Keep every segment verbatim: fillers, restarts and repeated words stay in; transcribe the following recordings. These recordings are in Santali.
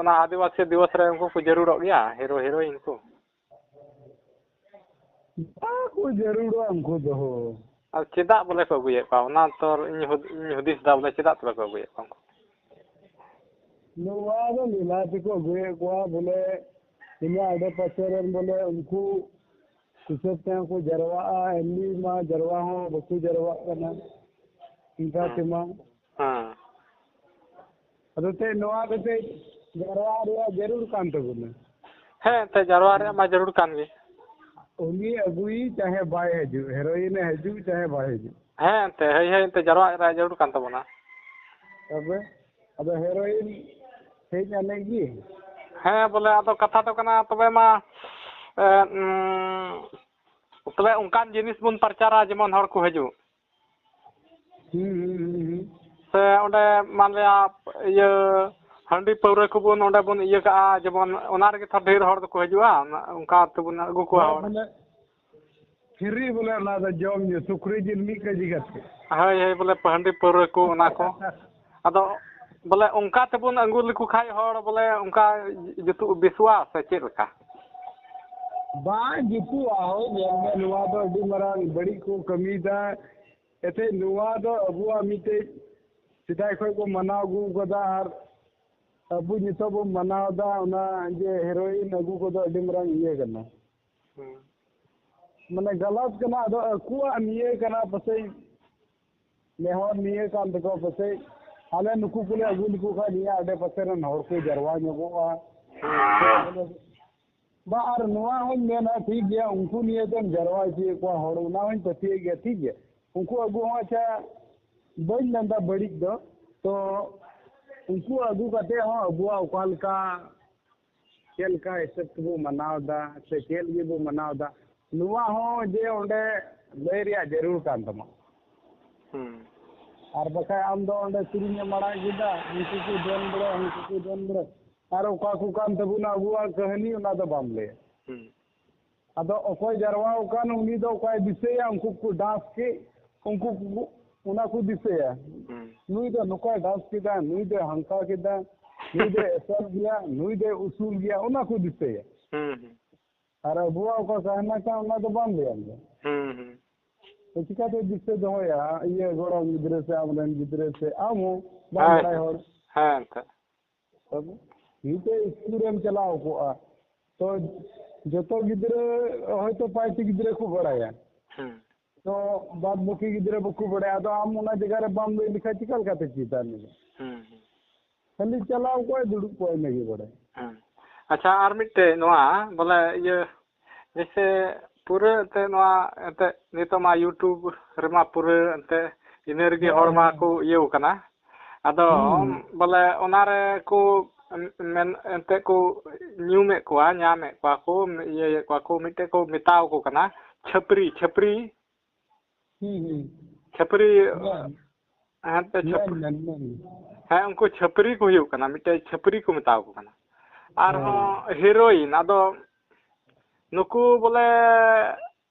ᱚᱱᱟ ᱟᱹᱫᱤᱵᱟᱹᱥᱤ ᱫᱤᱵᱚᱥ ᱨᱮ ᱩᱱᱠᱩ ᱠᱚ ᱡᱟᱹᱨᱩᱲᱚᱜ ᱜᱮᱭᱟ, ᱦᱤᱨᱳ ᱦᱤᱨᱳᱭᱤᱱ ᱠᱚ? ᱵᱟᱠᱚ ᱡᱟᱹᱨᱩᱲᱚᱜᱼᱟ ᱩᱱᱠᱩ ᱫᱚ᱾ ᱟᱨ ᱪᱮᱫᱟᱜ ᱵᱚᱞᱮ ᱠᱚ ᱟᱹᱜᱩᱭᱮᱫ ᱠᱚᱣᱟ, ᱚᱱᱟ ᱛᱚ ᱤᱧ ᱦᱩᱫ-, ᱤᱧ ᱦᱩᱫᱤᱥ ᱫᱟ ᱵᱚᱞᱮ ᱪᱮᱫᱟᱜ ᱛᱚᱵᱮ ᱠᱚ ᱟᱹᱜᱩᱭᱮᱫ ᱠᱚᱣᱟ ᱩᱱᱠᱩ? ᱱᱚᱣᱟ ᱫᱚ ᱞᱤᱞᱟ ᱛᱮᱠᱚ ᱟᱹᱜᱩᱭᱮᱫ ᱠᱚᱣᱟ ᱵᱚᱞᱮ, ᱤᱱᱟᱹ ᱟᱰᱮ ᱯᱟᱥᱮ ᱨᱮᱱ ᱵᱚᱞᱮ ᱩᱱᱠᱩ ᱦᱤᱥᱟᱹᱵ ᱛᱮᱦᱚᱸ ᱠᱚ ᱡᱟᱨᱣᱟᱜᱼᱟ, ᱮᱢᱱᱤ ᱢᱟ ᱡᱟᱨᱣᱟ ᱦᱚᱸ ᱵᱟᱠᱚ ᱡᱟᱨᱣᱟᱜ ᱠᱟᱱᱟ ᱤᱱᱠᱟ ᱦᱮᱸ᱾ ᱛᱮᱢᱟ᱾ ᱦᱮᱸ᱾ ᱟᱫᱚ ᱛᱮ ᱱᱚᱣᱟ ᱫᱚ ᱛᱮ ᱡᱟᱨᱣᱟ ᱨᱮᱭᱟᱜ ᱡᱟᱹᱨᱩᱲ ᱠᱟᱱ ᱛᱟᱵᱚᱱᱟ᱾ ᱦᱮᱸ, ᱮᱱᱛᱮ ᱡᱟᱨᱣᱟ ᱨᱮᱭᱟᱜ ᱢᱟ ᱡᱟᱹᱨᱩᱲ ᱠᱟᱱ ᱜᱮ᱾ ᱩᱱᱤ ᱟᱹᱜᱩᱭ ᱪᱟᱦᱮ ᱵᱟᱭ ᱦᱤᱡᱩᱜ, ᱦᱮᱨᱳᱭᱤᱱ ᱮ ᱦᱤᱡᱩᱜ ᱪᱟᱦᱮ ᱵᱟᱭ ᱦᱤᱡᱩᱜ᱾ ᱦᱮᱸ, ᱮᱱᱛᱮ, ᱦᱳᱭ, ᱦᱳᱭ, ᱮᱱᱛᱮ ᱡᱟᱨᱣᱟ ᱨᱮᱭᱟᱜ ᱡᱟᱹᱨᱩᱲ ᱠᱟᱱ ᱛᱟᱵᱚᱱᱟ᱾ ᱛᱚᱵᱮ ᱟᱫᱚ ᱦᱮᱨᱳᱭᱤᱱ ᱦᱮᱡ ᱟᱱᱮ ᱜᱮ᱾ ᱦᱮᱸ, ᱵᱚᱞᱮ ᱟᱫᱚ ᱠᱟᱛᱷᱟ ᱫᱚ ᱠᱟᱱᱟ, ᱛᱚᱵᱮ ᱢᱟ, ᱮ, ᱩᱸ, ᱛᱚᱵᱮ ᱚᱱᱠᱟᱱ ᱡᱤᱱᱤᱥ ᱵᱚᱱ ᱯᱨᱚᱪᱟᱨᱟ ᱡᱮᱢᱚᱱ ᱦᱚᱲ ᱠᱚ ᱦᱤᱡᱩᱜ᱾ ᱦᱩᱸ, ᱦᱩᱸ, ᱦᱩᱸ, ᱦᱩᱸ᱾ ᱥᱮ ᱚᱸᱰᱮ ᱢᱟᱱᱞᱤᱭᱟ ᱤᱭᱟᱹ ᱦᱟᱺᱰᱤ ᱯᱟᱹᱣᱨᱟᱹ ᱠᱚᱵᱚᱱ ᱚᱸᱰᱮ ᱵᱚᱱ ᱤᱭᱟᱹ ᱠᱟᱜᱼᱟ, ᱡᱮᱢᱚᱱ ᱚᱱᱟ ᱨᱮᱜᱮ ᱛᱚ ᱰᱷᱮᱨ ᱦᱚᱲ ᱫᱚᱠᱚ ᱦᱤᱡᱩᱜᱼᱟ, ᱚᱱᱟ, ᱚᱱᱠᱟ ᱛᱮᱵᱚᱱ ᱟᱹᱜᱩ ᱠᱚᱣᱟ ᱦᱳᱭ, ᱦᱚᱲ᱾ ᱵᱚᱞᱮ ᱯᱷᱨᱤ ᱵᱚᱞᱮ ᱚᱱᱟ ᱫᱚ ᱡᱚᱢ ᱧᱩ, ᱥᱩᱠᱨᱤ ᱡᱤᱞ ᱢᱤᱫ ᱠᱮᱡᱤ ᱠᱟᱛᱮ᱾ ᱦᱳᱭ, ᱦᱳᱭ, ᱵᱚᱞᱮ ᱦᱟᱺᱰᱤ ᱯᱟᱹᱣᱨᱟᱹ ᱠᱚ ᱚᱱᱟ ᱠᱚ᱾ ᱟᱫᱚ ᱵᱚᱞᱮ ᱚᱱᱠᱟ ᱛᱮᱵᱚᱱ ᱟᱹᱜᱩ ᱞᱮᱠᱚ ᱠᱷᱟᱡ ᱦᱚᱲ ᱵᱚᱞᱮ ᱚᱱᱠᱟ ᱡᱩᱛᱩᱜ ᱵᱮᱥᱚᱜᱼᱟ ᱥᱮ ᱪᱮᱫ ᱞᱮᱠᱟ? ᱵᱟᱝ ᱡᱩᱛᱩᱜᱼᱟ, ᱦᱳᱭ, ᱧᱮᱞ ᱢᱮ, ᱱᱚᱣᱟ ᱫᱚ ᱟᱹᱰᱤ ᱢᱟᱨᱟᱝ ᱵᱟᱹᱲᱤᱡ ᱠᱚ ᱠᱟᱹᱢᱤᱭᱮᱫᱟ᱾ ᱮᱱᱛᱮᱫ ᱱᱚᱣᱟ ᱫᱚ ᱟᱵᱚᱣᱟᱜ ᱢᱤᱫᱴᱮᱡ ᱥᱮᱫᱟᱭ ᱠᱷᱚᱱ ᱠᱚ ᱢᱟᱱᱟᱣ ᱟᱹᱜᱩ ᱠᱟᱫᱟ, ᱟᱨ ᱟᱵᱚ ᱱᱤᱛᱚᱜ ᱵᱚᱱ ᱢᱟᱱᱟᱣ ᱮᱫᱟ, ᱚᱱᱟ ᱡᱮ ᱦᱮᱨᱳᱭᱤᱱ ᱟᱹᱜᱩ ᱠᱚᱫᱚ ᱟᱹᱰᱤ ᱢᱟᱨᱟᱝ ᱤᱭᱟᱹ ᱠᱟᱱᱟ᱾ ᱦᱩᱸ᱾ ᱢᱟᱱᱮ ᱜᱟᱞᱟᱛ ᱠᱟᱱᱟ, ᱟᱫᱚ ᱟᱠᱚᱣᱟᱜ ᱱᱤᱭᱟᱹ ᱠᱟᱱᱟ ᱯᱟᱥᱮᱡ, ᱱᱮᱦᱚᱨ ᱱᱤᱭᱟᱹ ᱠᱟᱱ ᱛᱟᱠᱚᱣᱟ ᱯᱟᱥᱮᱡ, ᱟᱞᱮ ᱱᱩᱠᱩ ᱠᱚᱞᱮ ᱟᱹᱜᱩ ᱞᱮᱠᱚ ᱠᱷᱟᱱ ᱱᱤᱭᱟᱹ ᱟᱰᱮ ᱯᱟᱥᱮ ᱨᱮᱱ ᱦᱚᱲ ᱠᱚ ᱡᱟᱨᱣᱟ ᱧᱚᱜᱚᱜᱼᱟ᱾ ᱦᱩᱸ᱾ ᱵᱟ, ᱟᱨ ᱱᱚᱣᱟ ᱦᱚᱸᱧ ᱢᱮᱱᱟ, ᱴᱷᱤᱠ ᱜᱮᱭᱟ, ᱩᱱᱠᱩ ᱱᱤᱭᱟᱹ ᱛᱮᱢ ᱡᱟᱨᱣᱟ ᱦᱚᱪᱚᱭᱮᱫ ᱠᱚᱣᱟ ᱦᱚᱲ, ᱚᱱᱟ ᱦᱚᱸᱧ ᱯᱟᱹᱛᱭᱟᱹᱜ ᱜᱮᱭᱟ, ᱴᱷᱤᱠ ᱜᱮᱭᱟ, ᱩᱱᱠᱩ ᱟᱹᱜᱩ ᱦᱚᱸ, ᱟᱪᱪᱷᱟ, ᱵᱟᱹᱧ ᱢᱮᱱᱫᱟ ᱵᱟᱹᱲᱤᱡ ᱫᱚ, ᱛᱚ ᱩᱱᱠᱩ ᱟᱹᱜᱩ ᱠᱟᱛᱮ ᱦᱚᱸ ᱟᱵᱚᱣᱟᱜ ᱚᱠᱟ ᱞᱮᱠᱟ, ᱪᱮᱫ ᱞᱮᱠᱟ ᱦᱤᱥᱟᱹᱵ ᱛᱮᱵᱚ ᱢᱟᱱᱟᱣ ᱮᱫᱟ ᱥᱮ ᱪᱮᱫ ᱜᱮᱵᱚ ᱢᱟᱱᱟᱣ ᱮᱫᱟ, ᱱᱚᱣᱟ ᱦᱚᱸ ᱡᱮ ᱚᱸᱰᱮ ᱞᱟᱹᱭ ᱨᱮᱭᱟᱜ ᱡᱟᱹᱨᱩᱲ ᱠᱟᱱ ᱛᱟᱢᱟ᱾ ᱦᱩᱸ᱾ ᱟᱨ ᱵᱟᱠᱷᱟᱡ ᱟᱢ ᱫᱚ ᱚᱸᱰᱮ ᱥᱮᱨᱮᱧ ᱮᱢ ᱟᱲᱟᱜ ᱠᱮᱫᱟ, ᱩᱱᱠᱩ ᱠᱚ ᱫᱚᱱ ᱵᱟᱲᱟᱭᱟ, ᱩᱱᱠᱩ ᱠᱚ ᱫᱚᱱ ᱵᱟᱲᱟᱭᱟ, ᱟᱨ ᱚᱠᱟ ᱠᱚ ᱠᱟᱱ ᱛᱟᱵᱚᱱᱟ ᱟᱵᱚᱣᱟᱜ ᱠᱟᱹᱦᱱᱤ, ᱚᱱᱟ ᱫᱚ ᱵᱟᱢ ᱞᱟᱹᱭᱟ᱾ ᱦᱩᱸ᱾ ᱟᱫᱚ ᱚᱠᱚᱭ ᱡᱟᱨᱣᱟ ᱟᱠᱟᱱ, ᱩᱱᱤ ᱫᱚ ᱚᱠᱚᱭ ᱫᱤᱥᱟᱹᱭᱟ? ᱩᱱᱠᱩ ᱠᱚ ᱰᱟᱱᱥ ᱠᱮᱫ, ᱩᱱᱠᱩ ᱠᱚ, ᱚᱱᱟ ᱠᱚ ᱫᱤᱥᱟᱹᱭᱟ᱾ ᱦᱩᱸ᱾ ᱱᱩᱭ ᱫᱚ ᱱᱚᱝᱠᱟᱭ ᱰᱟᱱᱥ ᱠᱮᱫᱟ, ᱱᱩᱭ ᱫᱚᱭ ᱦᱟᱱᱠᱟ ᱠᱮᱫᱟ᱾ ᱱᱩᱭ ᱫᱚᱭ ᱮᱥᱮᱞ ᱜᱮᱭᱟ, ᱱᱩᱭ ᱫᱚᱭ ᱩᱥᱩᱞ ᱜᱮᱭᱟ, ᱚᱱᱟ ᱠᱚ ᱫᱤᱥᱟᱹᱭᱟ᱾ ᱦᱩᱸ, ᱦᱩᱸ᱾ ᱟᱨ ᱟᱵᱚᱣᱟᱜ ᱚᱠᱟ ᱥᱟᱦᱱᱟ ᱠᱟᱱ, ᱚᱱᱟ ᱫᱚ ᱵᱟᱢ ᱞᱟᱹᱭᱟ ᱟᱢ ᱫᱚ᱾ ᱦᱩᱸ, ᱦᱩᱸ᱾ ᱛᱚ ᱪᱤᱠᱟᱹᱛᱮ ᱫᱤᱥᱟᱹ ᱫᱚᱦᱚᱭᱟ, ᱤᱭᱟᱹ, ᱜᱚᱲᱚᱢ ᱜᱤᱫᱽᱨᱟᱹ ᱥᱮ ᱟᱢᱨᱮᱱ ᱜᱤᱫᱽᱨᱟᱹ ᱥᱮ ᱟᱢ ᱦᱚᱸ ᱵᱟᱢ ᱦᱮᱸ, ᱵᱟᱲᱟᱭ ᱦᱚᱲ? ᱦᱮᱸ, ᱮᱱᱛᱮ᱾ ᱛᱚᱵᱮ ᱢᱤᱫᱴᱮᱡ ᱤᱥᱠᱩᱞ ᱨᱮᱢ ᱪᱟᱞᱟᱣ ᱠᱚᱜᱼᱟ, ᱛᱚ ᱡᱚᱛᱚ ᱜᱤᱫᱽᱨᱟᱹ ᱦᱚᱭᱛᱳ ᱯᱟᱸᱪᱴᱤ ᱜᱤᱫᱽᱨᱟᱹ ᱠᱚ ᱵᱟᱲᱟᱭᱟ, ᱦᱩᱸ᱾ ᱛᱚ ᱵᱟᱫ ᱵᱟᱹᱠᱤ ᱜᱤᱫᱽᱨᱟᱹ ᱵᱟᱠᱚ ᱵᱟᱲᱟᱭᱟ᱾ ᱟᱫᱚ ᱟᱢ ᱚᱱᱟ ᱡᱟᱭᱜᱟ ᱨᱮ ᱵᱟᱢ ᱞᱟᱹᱭ ᱞᱮᱠᱷᱟᱱ ᱪᱤᱠᱟ ᱞᱮᱠᱟᱛᱮ ᱪᱮᱫᱟ ᱩᱱᱤ ᱫᱚ? ᱦᱩᱸ, ᱦᱩᱸ᱾ ᱠᱷᱟᱹᱞᱤ ᱪᱟᱞᱟᱣ ᱠᱚᱜᱼᱟᱭ, ᱫᱩᱲᱩᱵ ᱠᱚᱜᱼᱟᱭ, ᱤᱱᱟᱹ ᱜᱮ ᱵᱟᱲᱟᱭ᱾ ᱦᱩᱸ᱾ ᱟᱪᱪᱷᱟ, ᱟᱨ ᱢᱤᱫᱴᱮᱡ ᱱᱚᱣᱟ ᱵᱚᱞᱮ ᱤᱭᱟᱹ, ᱡᱮᱭᱥᱮ ᱯᱩᱨᱟᱹ ᱮᱱᱛᱮ ᱱᱚᱣᱟ ᱮᱱᱛᱮ ᱱᱤᱛᱚᱜ ᱢᱟ YouTube ᱨᱮᱢᱟ ᱯᱩᱨᱟᱹ ᱮᱱᱛᱮ ᱤᱱᱟᱹ ᱨᱮᱜᱮ ᱦᱮᱸ, ᱦᱚᱲ ᱢᱟ ᱦᱮᱸ᱾ ᱠᱚ ᱤᱭᱟᱹᱣ ᱠᱟᱱᱟ᱾ ᱟᱫᱚ ᱦᱩᱸ᱾ ᱵᱚᱞᱮ ᱚᱱᱟ ᱨᱮ ᱠᱚ ᱢᱮᱱ ᱮᱱᱛᱮ ᱠᱚ ᱧᱩᱢᱮᱫ ᱠᱚᱣᱟ, ᱧᱟᱢᱮᱫ ᱠᱚᱣᱟ ᱠᱚ, ᱤᱭᱟᱹᱭᱮᱫ ᱠᱚᱣᱟ ᱠᱚ, ᱢᱤᱫᱴᱮᱡ ᱠᱚ ᱢᱮᱛᱟᱣ ᱠᱚ ᱠᱟᱱᱟ ᱪᱷᱟᱹᱯᱨᱤ, ᱪᱷᱟᱹᱯᱨᱤ᱾ ᱦᱩᱸ, ᱦᱩᱸ᱾ ᱪᱷᱟᱹᱯᱨᱤ, ᱢᱮᱱ, ᱦᱮᱸ, ᱮᱱᱛᱮ ᱢᱮᱱ, ᱪᱷᱟᱹᱯ-, ᱢᱮᱱ, ᱢᱮᱱ᱾ ᱦᱮᱸ, ᱩᱱᱠᱩ ᱪᱷᱟᱹᱯᱨᱤ ᱠᱚ ᱦᱩᱭᱩᱜ ᱠᱟᱱᱟ, ᱢᱤᱫᱴᱮᱡ ᱪᱷᱟᱹᱯᱨᱤ ᱠᱚ ᱢᱮᱛᱟᱣ ᱠᱚ ᱠᱟᱱᱟ᱾ ᱟᱨᱦᱚᱸ ᱦᱮᱸ᱾ ᱦᱤᱨᱳᱭᱤᱱ, ᱟᱫᱚ ᱱᱩᱠᱩ ᱵᱚᱞᱮ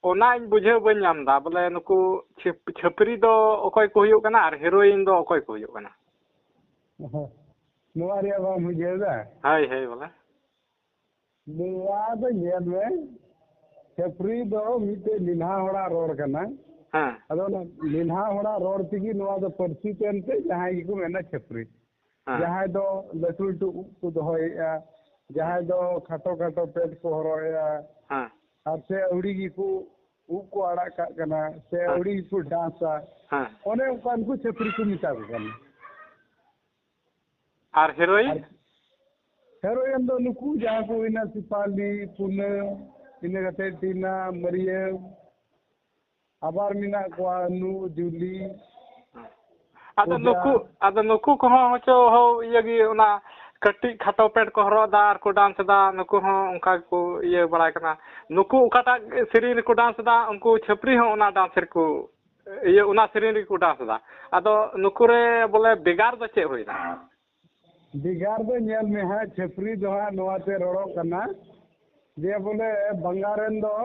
ᱚᱱᱟᱧ ᱵᱩᱡᱷᱟᱹᱣ ᱵᱟᱹᱧ ᱧᱟᱢ ᱮᱫᱟ, ᱵᱚᱞᱮ ᱱᱩᱠᱩ ᱪᱷᱟᱹᱯ-, ᱪᱷᱟᱹᱯᱨᱤ ᱫᱚ ᱚᱠᱚᱭ ᱠᱚ ᱦᱩᱭᱩᱜ ᱠᱟᱱᱟ ᱟᱨ ᱦᱤᱨᱳᱭᱤᱱ ᱫᱚ ᱚᱠᱚᱭ ᱠᱚ ᱦᱩᱭᱩᱜ ᱠᱟᱱᱟ? ᱱᱚᱣᱟ ᱨᱮᱭᱟᱜ ᱵᱟᱢ ᱵᱩᱡᱷᱟᱹᱣ ᱮᱫᱟ? ᱦᱳᱭ, ᱦᱳᱭ, ᱵᱚᱞᱮ᱾ ᱱᱚᱣᱟ ᱫᱚ ᱧᱮᱞ ᱢᱮ, ᱪᱷᱟᱹᱯᱨᱤ ᱫᱚ ᱢᱤᱫᱴᱮᱡ ᱞᱮᱞᱦᱟ ᱦᱚᱲᱟᱜ ᱨᱚᱲ ᱠᱟᱱᱟ᱾ ᱦᱮᱸ᱾ ᱟᱫᱚ ᱚᱱᱟ ᱞᱮᱞᱦᱟ ᱦᱚᱲᱟᱜ ᱨᱚᱲ ᱛᱮᱜᱮ ᱱᱚᱣᱟ ᱫᱚ ᱯᱟᱹᱨᱥᱤ ᱛᱮ ᱮᱱᱛᱮ ᱡᱟᱦᱟᱸᱭ ᱜᱮᱠᱚ ᱢᱮᱱᱟ ᱪᱷᱟᱹᱯᱨᱤ᱾ ᱦᱮᱸ᱾ ᱡᱟᱦᱟᱸᱭ ᱫᱚ ᱞᱟᱹᱴᱩ ᱞᱟᱹᱴᱩ ᱩᱵ ᱠᱚ ᱫᱚᱦᱚᱭᱮᱫᱼᱟ, ᱡᱟᱦᱟᱸᱭ ᱫᱚ ᱠᱷᱟᱴᱚ ᱠᱷᱟᱴᱚ ᱯᱮᱱᱴ ᱠᱚ ᱦᱚᱨᱚᱜᱮᱫᱼᱟ, ᱦᱮᱸ᱾ ᱟᱨ ᱥᱮ ᱟᱹᱣᱲᱤ ᱜᱮᱠᱚ ᱩᱵ ᱠᱚ ᱟᱲᱟᱜ ᱠᱟᱜ ᱠᱟᱱᱟ, ᱥᱮ ᱦᱮᱸ᱾ ᱟᱹᱣᱲᱤ ᱜᱮᱠᱚ ᱰᱟᱱᱥᱟ, ᱦᱮᱸ᱾ ᱚᱱᱮ ᱚᱱᱠᱟᱱ ᱠᱚ ᱪᱷᱟᱹᱯᱨᱤ ᱠᱚ ᱢᱮᱛᱟ ᱠᱚ ᱠᱟᱱᱟ᱾ ᱟᱨ ᱦᱤᱨᱳᱭᱤᱱ? ᱟᱨ ᱦᱤᱨᱳᱭᱤᱱ ᱫᱚ ᱱᱩᱠᱩ ᱡᱟᱦᱟᱸ ᱠᱚ ᱦᱩᱭᱱᱟ, ᱥᱤᱯᱟᱞᱤ, ᱯᱩᱱᱟᱹᱢ, ᱤᱱᱟᱹ ᱠᱟᱛᱮ ᱴᱤᱱᱟ, ᱢᱟᱹᱨᱭᱟᱹᱢ, ᱟᱵᱟᱨ ᱢᱮᱱᱟᱜ ᱠᱚᱣᱟ ᱱᱩ, ᱡᱩᱞᱤ, ᱟᱫᱚ ᱯᱩᱡᱟ᱾ ᱱᱩᱠᱩ, ᱟᱫᱚ ᱱᱩᱠᱩ ᱠᱚᱦᱚᱸ ᱦᱚᱪᱚ ᱦᱳ ᱤᱭᱟᱹ ᱜᱮ, ᱚᱱᱟ ᱠᱟᱹᱴᱤᱡ ᱠᱷᱟᱴᱚ ᱯᱮᱱᱴ ᱠᱚ ᱦᱚᱨᱚᱜ ᱮᱫᱟ ᱟᱨ ᱠᱚ ᱰᱟᱱᱥ ᱮᱫᱟ, ᱱᱩᱠᱩ ᱦᱚᱸ ᱚᱱᱠᱟ ᱜᱮᱠᱚ ᱤᱭᱟᱹ ᱵᱟᱲᱟᱭ ᱠᱟᱱᱟ᱾ ᱱᱩᱠᱩ ᱚᱠᱟᱴᱟᱜ ᱥᱮᱨᱮᱧ ᱨᱮᱠᱚ ᱰᱟᱱᱥ ᱮᱫᱟ, ᱩᱱᱠᱩ ᱪᱷᱟᱹᱯᱨᱤ ᱦᱚᱸ ᱚᱱᱟ ᱰᱟᱱᱥ ᱨᱮᱠᱚ ᱤᱭᱟᱹ, ᱚᱱᱟ ᱥᱮᱨᱮᱧ ᱨᱮᱜᱮ ᱠᱚ ᱰᱟᱱᱥ ᱮᱫᱟ᱾ ᱟᱫᱚ ᱱᱩᱠᱩ ᱨᱮ ᱵᱚᱞᱮ ᱵᱷᱮᱜᱟᱨ ᱫᱚ ᱪᱮᱫ ᱦᱩᱭᱱᱟ? ᱵᱷᱮᱜᱟᱨ ᱫᱚ ᱧᱮᱞ ᱢᱮ ᱦᱟᱸᱜ, ᱪᱷᱟᱹᱯᱨᱤ ᱫᱚ ᱦᱟᱸᱜ ᱱᱚᱣᱟ ᱛᱮ ᱨᱚᱲᱚᱜ ᱠᱟᱱᱟ ᱡᱮ ᱵᱚᱞᱮ ᱵᱟᱝᱜᱟᱞ ᱨᱮᱱ ᱫᱚ,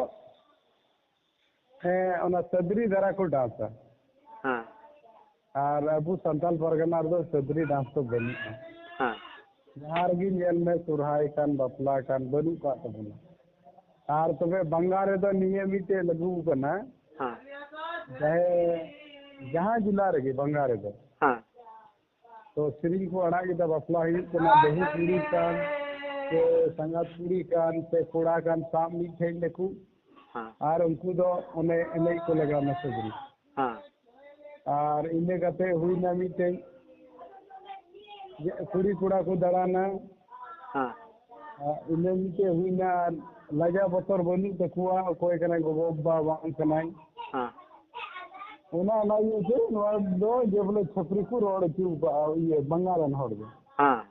ᱦᱮᱸ, ᱚᱱᱟ ᱥᱟᱫᱽᱨᱤ ᱫᱷᱟᱨᱟ ᱠᱚ ᱰᱟᱱᱥᱟ᱾ ᱦᱮᱸ᱾ ᱟᱨ ᱟᱵᱚ ᱥᱟᱱᱛᱟᱞ ᱯᱟᱨᱜᱟᱱᱟ ᱨᱮᱫᱚ ᱥᱟᱫᱽᱨᱤ ᱰᱟᱱᱥ ᱫᱚ ᱵᱟᱹᱱᱩᱜᱼᱟ᱾ ᱦᱮᱸ᱾ ᱡᱟᱦᱟᱸ ᱨᱮᱜᱮ ᱧᱮᱞ ᱢᱮ, ᱥᱚᱨᱦᱟᱭ ᱠᱟᱱ, ᱵᱟᱯᱞᱟ ᱠᱟᱱ, ᱵᱟᱹᱱᱩᱜ ᱠᱟᱜ ᱛᱟᱵᱚᱱᱟ᱾ ᱟᱨ ᱛᱚᱵᱮ ᱵᱟᱝᱜᱟᱞ ᱨᱮᱫᱚ ᱱᱤᱭᱟᱹ ᱢᱤᱫᱴᱮᱡ ᱞᱟᱹᱜᱩ ᱠᱟᱱᱟ, ᱦᱮᱸ᱾ ᱡᱟᱦᱟᱸ, ᱡᱟᱦᱟᱸ ᱡᱮᱞᱟ ᱨᱮᱜᱮ ᱵᱟᱝᱜᱟᱞ ᱨᱮᱫᱚ, ᱦᱮᱸ᱾ ᱛᱚ ᱥᱮᱨᱮᱧ ᱠᱚ ᱟᱲᱟᱜ ᱠᱮᱫᱟ, ᱵᱟᱯᱞᱟ ᱦᱩᱭᱩᱜ ᱠᱟᱱᱟ, ᱵᱟᱹᱦᱩ ᱠᱩᱲᱤ ᱠᱟᱱ ᱥᱮ ᱥᱟᱸᱜᱟᱛ ᱠᱩᱲᱤ ᱠᱟᱱ ᱥᱮ ᱠᱚᱲᱟ ᱠᱟᱱ, ᱥᱟᱵ ᱢᱤᱫᱴᱷᱮᱡ ᱞᱮᱠᱚ, ᱦᱮᱸ᱾ ᱟᱨ ᱩᱱᱠᱩ ᱫᱚ ᱚᱱᱮ ᱮᱱᱮᱡ ᱠᱚ ᱞᱟᱜᱟᱣ ᱱᱟ ᱥᱟᱹᱜᱨᱤ᱾ ᱦᱮᱸ᱾ ᱟᱨ ᱤᱱᱟᱹ ᱠᱟᱛᱮ ᱦᱩᱭᱱᱟ ᱢᱤᱫᱴᱮᱡ, ᱡᱮ ᱠᱩᱲᱤ ᱠᱚᱲᱟ ᱠᱚ ᱫᱟᱬᱟᱱᱟ᱾ ᱦᱮᱸ᱾ ᱟᱨ ᱤᱱᱟᱹ ᱢᱤᱫᱴᱮᱡ ᱦᱩᱭᱱᱟ, ᱟᱨ ᱞᱟᱡᱟᱣ ᱵᱚᱛᱚᱨ ᱵᱟᱹᱱᱩᱜ ᱛᱟᱠᱚᱣᱟ, ᱚᱠᱚᱭ ᱠᱟᱱᱟᱭ ᱜᱚᱜᱚ ᱵᱟᱵᱟ ᱵᱟᱝ ᱠᱟᱱᱟᱭ᱾ ᱦᱮᱸ᱾ ᱚᱱᱟ, ᱚᱱᱟ ᱤᱭᱟᱹᱛᱮ ᱱᱚᱣᱟ ᱫᱚ ᱡᱮ ᱵᱚᱞᱮ ᱪᱷᱟᱹᱯᱨᱤ ᱠᱚ ᱨᱚᱲ ᱦᱚᱪᱚ ᱠᱟᱜᱼᱟ, ᱤᱭᱟᱹ, ᱵᱟᱝᱜᱟᱞ ᱨᱮᱱ ᱦᱚᱲ ᱫᱚ᱾ ᱦᱮᱸ᱾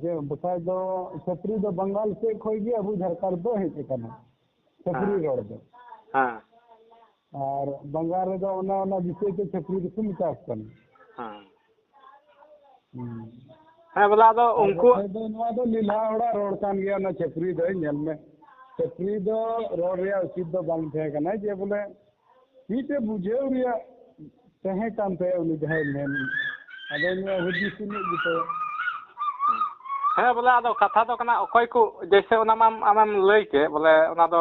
ᱡᱮ ᱵᱟᱠᱷᱟᱡ ᱫᱚ ᱪᱷᱟᱹᱯᱨᱤ ᱫᱚ ᱵᱟᱝᱜᱟᱞ ᱥᱮᱫ ᱠᱷᱚᱡ ᱜᱮ ᱟᱵᱚ ᱡᱷᱟᱨᱠᱷᱚᱸᱰ ᱫᱚ ᱦᱮᱡ ᱟᱠᱟᱱᱟ, ᱪᱷᱟᱹᱯᱨᱤ ᱦᱮᱸ᱾ ᱨᱚᱲ ᱫᱚ᱾ ᱦᱮᱸ᱾ ᱟᱨ ᱵᱟᱝᱜᱟᱞ ᱨᱮᱫᱚ ᱚᱱᱟ, ᱚᱱᱟ ᱵᱤᱥᱚᱭ ᱛᱮ ᱪᱷᱟᱹᱯᱨᱤ ᱫᱚᱠᱚ ᱢᱮᱛᱟ ᱠᱚ ᱠᱟᱱᱟ᱾ ᱦᱮᱸ᱾ ᱦᱩᱸ᱾ ᱦᱮᱸ, ᱵᱚᱞᱮ ᱟᱫᱚ ᱟᱨ ᱩᱱᱠᱩ ᱵᱟᱠᱷᱟᱡ ᱫᱚ ᱱᱚᱣᱟ ᱫᱚ ᱞᱮᱞᱦᱟ ᱦᱚᱲᱟᱜ ᱨᱚᱲ ᱠᱟᱱ ᱜᱮᱭᱟ, ᱚᱱᱟ ᱪᱷᱟᱹᱯᱨᱤ ᱫᱚ᱾ ᱧᱮᱞ ᱢᱮ, ᱪᱷᱟᱹᱯᱨᱤ ᱫᱚ ᱨᱚᱲ ᱨᱮᱭᱟᱜ ᱩᱪᱤᱛ ᱫᱚ ᱵᱟᱝ ᱛᱟᱦᱮᱸ ᱠᱟᱱᱟ, ᱡᱮ ᱵᱚᱞᱮ ᱢᱤᱫᱴᱮᱡ ᱵᱩᱡᱷᱟᱹᱣ ᱨᱮᱭᱟᱜ ᱛᱟᱦᱮᱸ ᱠᱟᱱ ᱛᱟᱭᱟ ᱩᱱᱤ ᱡᱟᱦᱟᱸᱭ ᱢᱮᱱ, ᱟᱫᱚ ᱱᱚᱣᱟ ᱦᱩᱫᱤᱥ ᱩᱱᱟᱹᱜ ᱜᱮᱛᱟᱭᱟ᱾ ᱦᱮᱸ, ᱵᱚᱞᱮ ᱟᱫᱚ ᱠᱟᱛᱷᱟ ᱫᱚ ᱠᱟᱱᱟ, ᱚᱠᱚᱭ ᱠᱚ, ᱡᱮᱭᱥᱮ ᱚᱱᱟ ᱢᱟᱢ ᱟᱢᱮᱢ ᱞᱟᱹᱭ ᱠᱮᱫ, ᱵᱚᱞᱮ ᱚᱱᱟ ᱫᱚ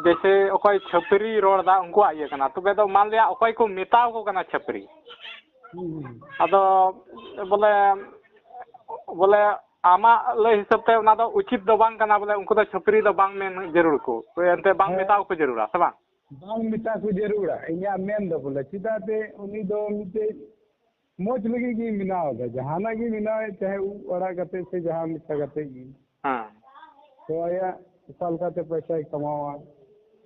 ᱡᱮᱭᱥᱮ ᱚᱠᱚᱭ ᱪᱷᱟᱹᱯᱨᱤ ᱨᱚᱲ ᱮᱫᱟ, ᱩᱱᱠᱩᱣᱟᱜ ᱤᱭᱟᱹ ᱠᱟᱱᱟ᱾ ᱛᱚᱵᱮ ᱫᱚ ᱢᱟᱱ ᱞᱤᱭᱟ ᱚᱠᱚᱭ ᱠᱚ ᱢᱮᱛᱟᱣ ᱠᱚ ᱠᱟᱱᱟ ᱪᱷᱟᱹᱯᱨᱤ, ᱦᱩᱸ, ᱦᱩᱸ᱾ ᱟᱫᱚ ᱵᱚᱞᱮ, ᱵᱚᱞᱮ ᱟᱢᱟᱜ ᱞᱟᱹᱭ ᱦᱤᱥᱟᱹᱵ ᱛᱮ ᱚᱱᱟ ᱫᱚ ᱩᱪᱤᱛ ᱫᱚ ᱵᱟᱝ ᱠᱟᱱᱟ, ᱵᱚᱞᱮ ᱩᱱᱠᱩ ᱫᱚ ᱪᱷᱟᱹᱯᱨᱤ ᱫᱚ ᱵᱟᱝ ᱢᱮᱱ ᱡᱟᱹᱨᱩᱲ ᱠᱚ, ᱮᱱᱛᱮ ᱵᱟᱝ ᱦᱮᱸ᱾ ᱢᱮᱛᱟᱣ ᱠᱚ ᱡᱟᱹᱨᱩᱲᱟ, ᱥᱮ ᱵᱟᱝ? ᱵᱟᱝ ᱢᱮᱛᱟ ᱠᱚ ᱡᱟᱹᱨᱩᱲᱟ, ᱤᱧᱟᱹᱜ ᱢᱮᱱ ᱫᱚ ᱵᱚᱞᱮ, ᱪᱮᱫᱟᱜ ᱥᱮ ᱩᱱᱤ ᱫᱚ ᱢᱤᱫᱴᱮᱡ ᱢᱚᱡᱽ ᱞᱟᱹᱜᱤᱫ ᱜᱮ ᱵᱮᱱᱟᱣ ᱮᱫᱟ, ᱡᱟᱦᱟᱱᱟᱜ ᱜᱮ ᱵᱮᱱᱟᱣᱮᱫ, ᱪᱟᱦᱮ ᱩᱵ ᱟᱲᱟᱜ ᱠᱟᱛᱮ ᱥᱮ ᱡᱟᱦᱟᱸ ᱞᱮᱠᱟ ᱠᱟᱛᱮ ᱜᱮ᱾ ᱦᱮᱸ᱾ ᱛᱚ ᱟᱭᱟᱜ ᱚᱠᱟ ᱞᱮᱠᱟᱛᱮ ᱯᱚᱭᱥᱟᱭ ᱠᱟᱢᱟᱣᱟ,